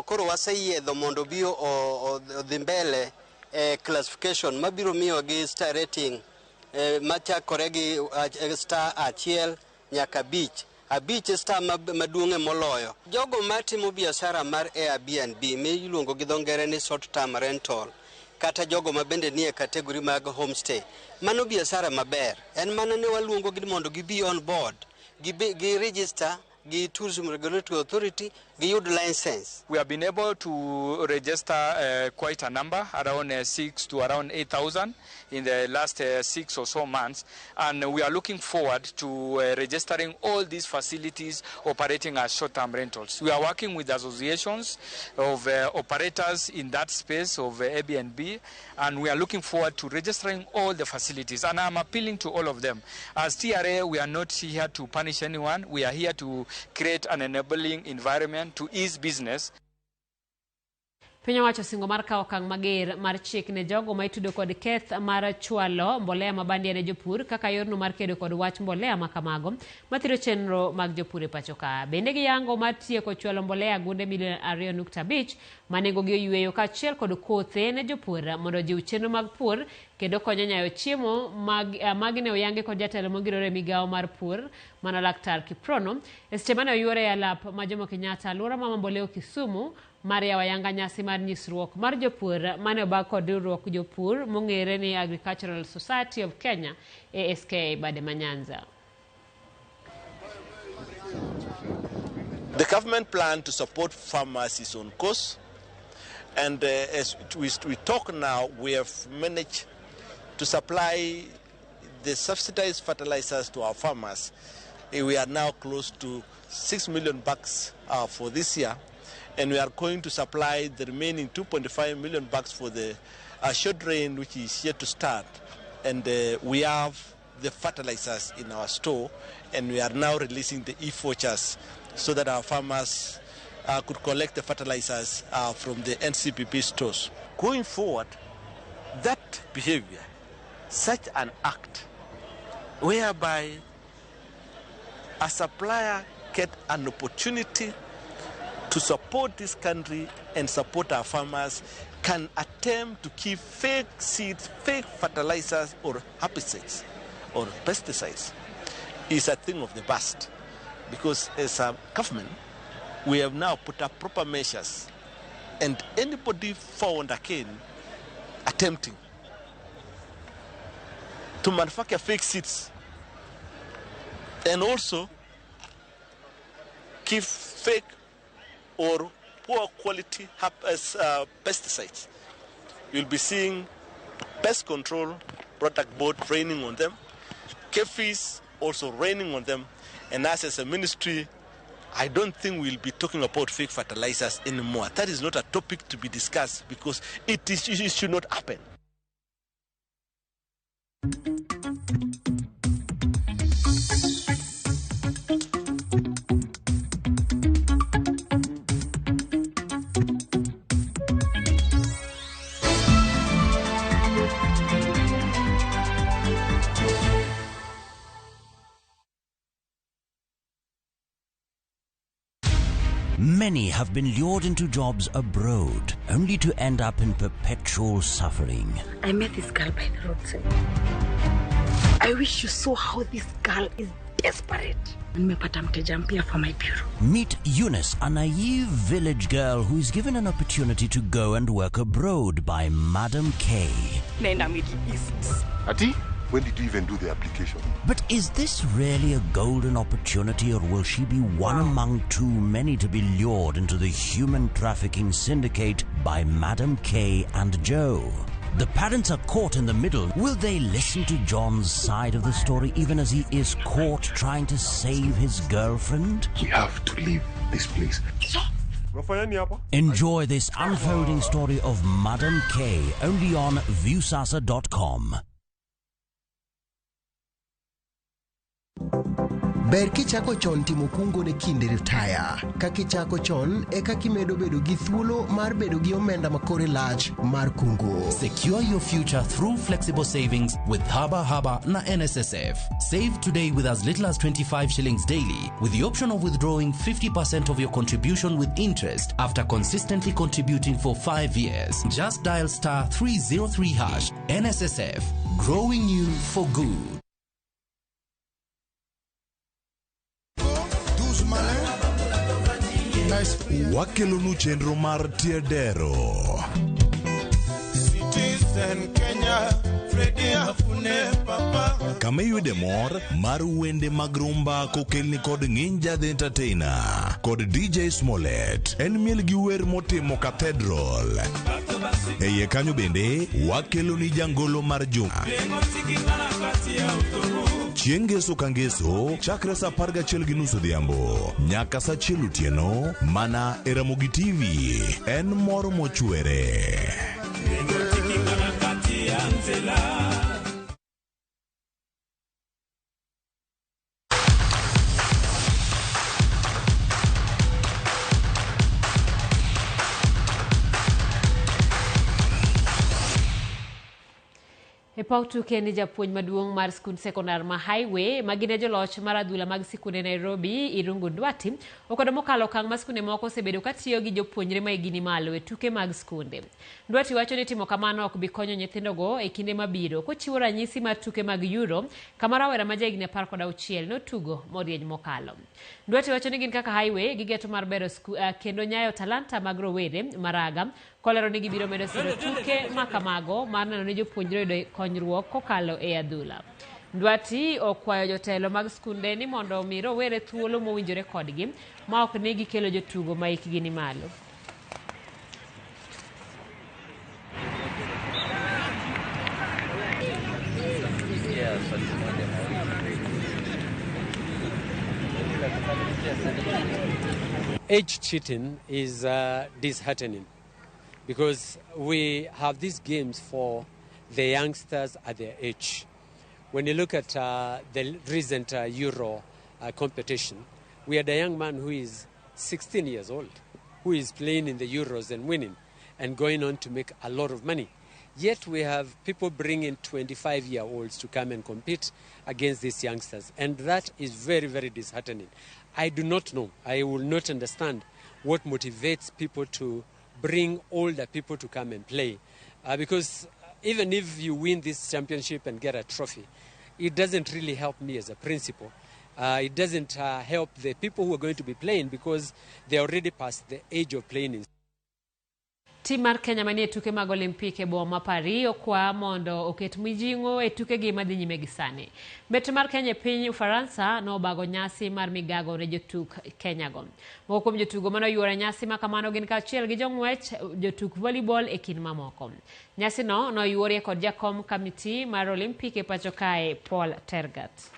koro waseyiedho mondo bi odhi mbele e classification mabiro miyo gi star rating machakore gi star 1 nyaka 5. 5 star maduong' moloyo. Jogo matimo biashara mar Airbnb miluongo gi dho ngere ni short term rental kata jogo ma bende nie category mag homestay, mano biashara maber. En mana ne waluongo gi mondo gibi on board, gi register gi Tourism Regulatory Authority, giyud license. We have been able to register quite a number, around 6 to around 8,000 in the last 6 or so months, and we are looking forward to registering all these facilities operating as short-term rentals. We are working with associations of operators in that space of Airbnb, and we are looking forward to registering all the facilities, and I'm appealing to all of them. As TRA, we are not here to punish anyone. We are here to create an enabling environment to ease business. Piny owacho singo mar kawo okang' mager mar chik ne jogo ma itudo kod keth mar chwalo mbolea mabandia ne jopur kaka yorno mar kedo kod wach mbolea makamago mathiro chenro mag jopur e pacho ka. Bende giyango mar tieko chwalo mbolea gunde milion 2.5 ma nengogi oyweyo kaachiel kod kothe ne jopur mondo ojiw chenro mag pur kendo konyo nyayo chiemo magi ne oyangi kod jatelo mongirore e migawo mar pur mano Laktar Kiprono e seche mane oyuore e alap ma Jomo Kenyatta alwora ma Mamboleo Kisumu mar yawo ayanga nyasi mar nyisruok mar jopur mane obag kod riwruok jopur mong'ere ni Agricultural Society of Kenya ASK bade ma Nyanza. The government plan to support farmers is on course, and as we talk now, we have managed to supply the subsidized fertilizers to our farmers. We are now close to 6 million bags for this year, and we are going to supply the remaining 2.5 million bags for the short rain, which is yet to start. And we have the fertilizers in our store, and we are now releasing the e-vouchers so that our farmers could collect the fertilizers from the NCPP stores. Going forward, that behavior, such an act, whereby a supplier get an opportunity to support this country and support our farmers, can attempt to keep fake seeds, fake fertilizers or herbicides or pesticides, is a thing of the past. Because as a government, we have now put up proper measures, and anybody found again attempting to manufacture fake seeds and also give fake or poor quality pesticides. You'll be seeing Pest Control Product Board raining on them, KEPHIS also raining on them, and us as a ministry, I don't think we'll be talking about fake fertilizers anymore. That is not a topic to be discussed because it should not happen. Many have been lured into jobs abroad, only to end up in perpetual suffering. I met this girl by the roadside. I wish you saw how this girl is desperate. Nimepata mteja mpya for my bureau. Meet Eunice, a naive village girl who is given an opportunity to go and work abroad by Madam K. Naenda Middle East. Ati? When did you even do the application? But is this really a golden opportunity, or will she be one among too many to be lured into the human trafficking syndicate by Madam K and Joe? The parents are caught in the middle. Will they listen to John's side of the story even as he is caught trying to save his girlfriend? We have to leave this place. Enjoy this unfolding story of Madam K only on Viusasa.com. Ber kichako chon timo kungo ne kinde ritaya. Ka kichako chon, e kaka imedo bedo gi thuolo mar bedo gi omenda ma kore lach mar kungo. Secure your future through flexible savings with Haba Haba na NSSF. Save today with as little as 25 shillings daily, with the option of withdrawing 50% of your contribution with interest after consistently contributing for 5 years. Just dial star 303 hash. NSSF, growing you for good. Wakelonu chenro mar Tiedero. Citizen Kenya, Freddy Afune Papa. Kama iyude mor mar wende mag rumba kokelni kod Nginja the Entertainer kod DJ Smollett. En miel gi wer motimo Cathedral. E iye kanyo bende wakeloni jangolo mar juma. Chieng' ngeso ka ngeso chakre saa 11:30 odhiambo nyaka saa 1 otieno mana e Ramogi TV. En mor mochwere. E paw tuke ni japuonj maduong' mar skund sekondar ma Highway ma gin e joloch mar adhula mag sikunde Nairobi, Irungu Ndwati, okwedo mokalo okang' ma skunde moko osebedo katiyo gi jopuonjre ma higni malo e tuke mag skunde. Ndwati wacho ni timo kamano ok bi konyo nyithindogo e kinde mabiro, kochiwo ranyisi mar tuke mag Euro kama rawera ma jahigni 16 notugo morieny mokalo. Ndwati wacho ni gin kaka Highway gigeto mar bero kendo nyayo talanta mag rowere maraga, kolero ni gibiro medo siro tuke makamago mar neno ni jopuonjre yudo konyruok kokalo e adhula. Ndwati okwayo jotelo mag skunde ni mondo omi rowere thuolo mowinjore kodgi ma ok ni gikelo jotugo ma hikgi ni malo. Age cheating is disheartening because we have these games for the youngsters at their age. When you look at the recent Euro competition, we had a young man who is 16 years old, who is playing in the Euros and winning and going on to make a lot of money. Yet we have people bringing 25-year-olds to come and compete against these youngsters, and that is very, very disheartening. I do not know, I will not understand what motivates people to bring older people to come and play, because even if you win this championship and get a trophy, it doesn't really help me as a principal. It doesn't help the people who are going to be playing because they're already past the age of playing. Tim mar Kenya manie tuke mag Olimpik e boma ma Paris okwa mondo oket mijing'o e tukegi madhi nyime gi sani. Bet mar Kenya e piny Ufaransa nobago nyasi mar migago ne jotuk Kenya go. Moko kuom jotugo mane oyuoro e nyasi ma kamano gin kaachiel gi jong'wech, jotuk volleyball e kind mamoko. Nyasino noyuorie kod jakom kamiti mar Olimpik e pacho kae Paul Tergat.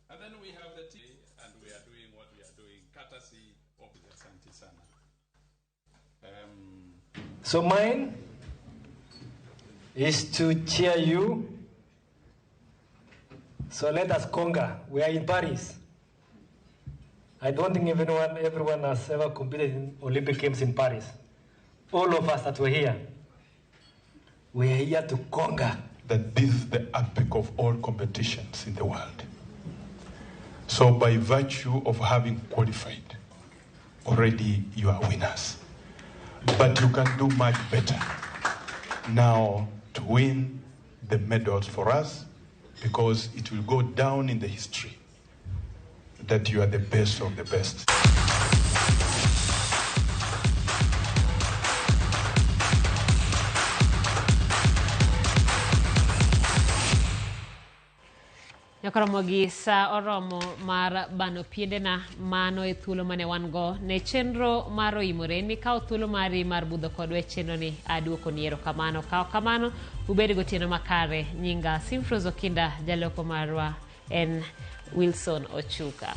And then we have the tea, and we are doing what we are doing, courtesy of Asante Sana. So mine is to cheer you. So let us conquer. We are in Paris. I don't think everyone has ever competed in Olympic Games in Paris. All of us that were here, we are here to conquer. That this is the apex of all competitions in the world. So by virtue of having qualified, already you are winners. But you can do much better now to win the medals for us, because it will go down in the history that you are the best of the best. Nyakoromo gi sa oromo mar bano piendena mano e thuolo mane wan go ne chenro mar oimore mikawo thuolo mari mar budho kodwa e chenro ni aduokoni erokamano kawo kamano ubed gotieno makare nyinga Simfrose Okinda jaloko marwa en Wilson Ochuka.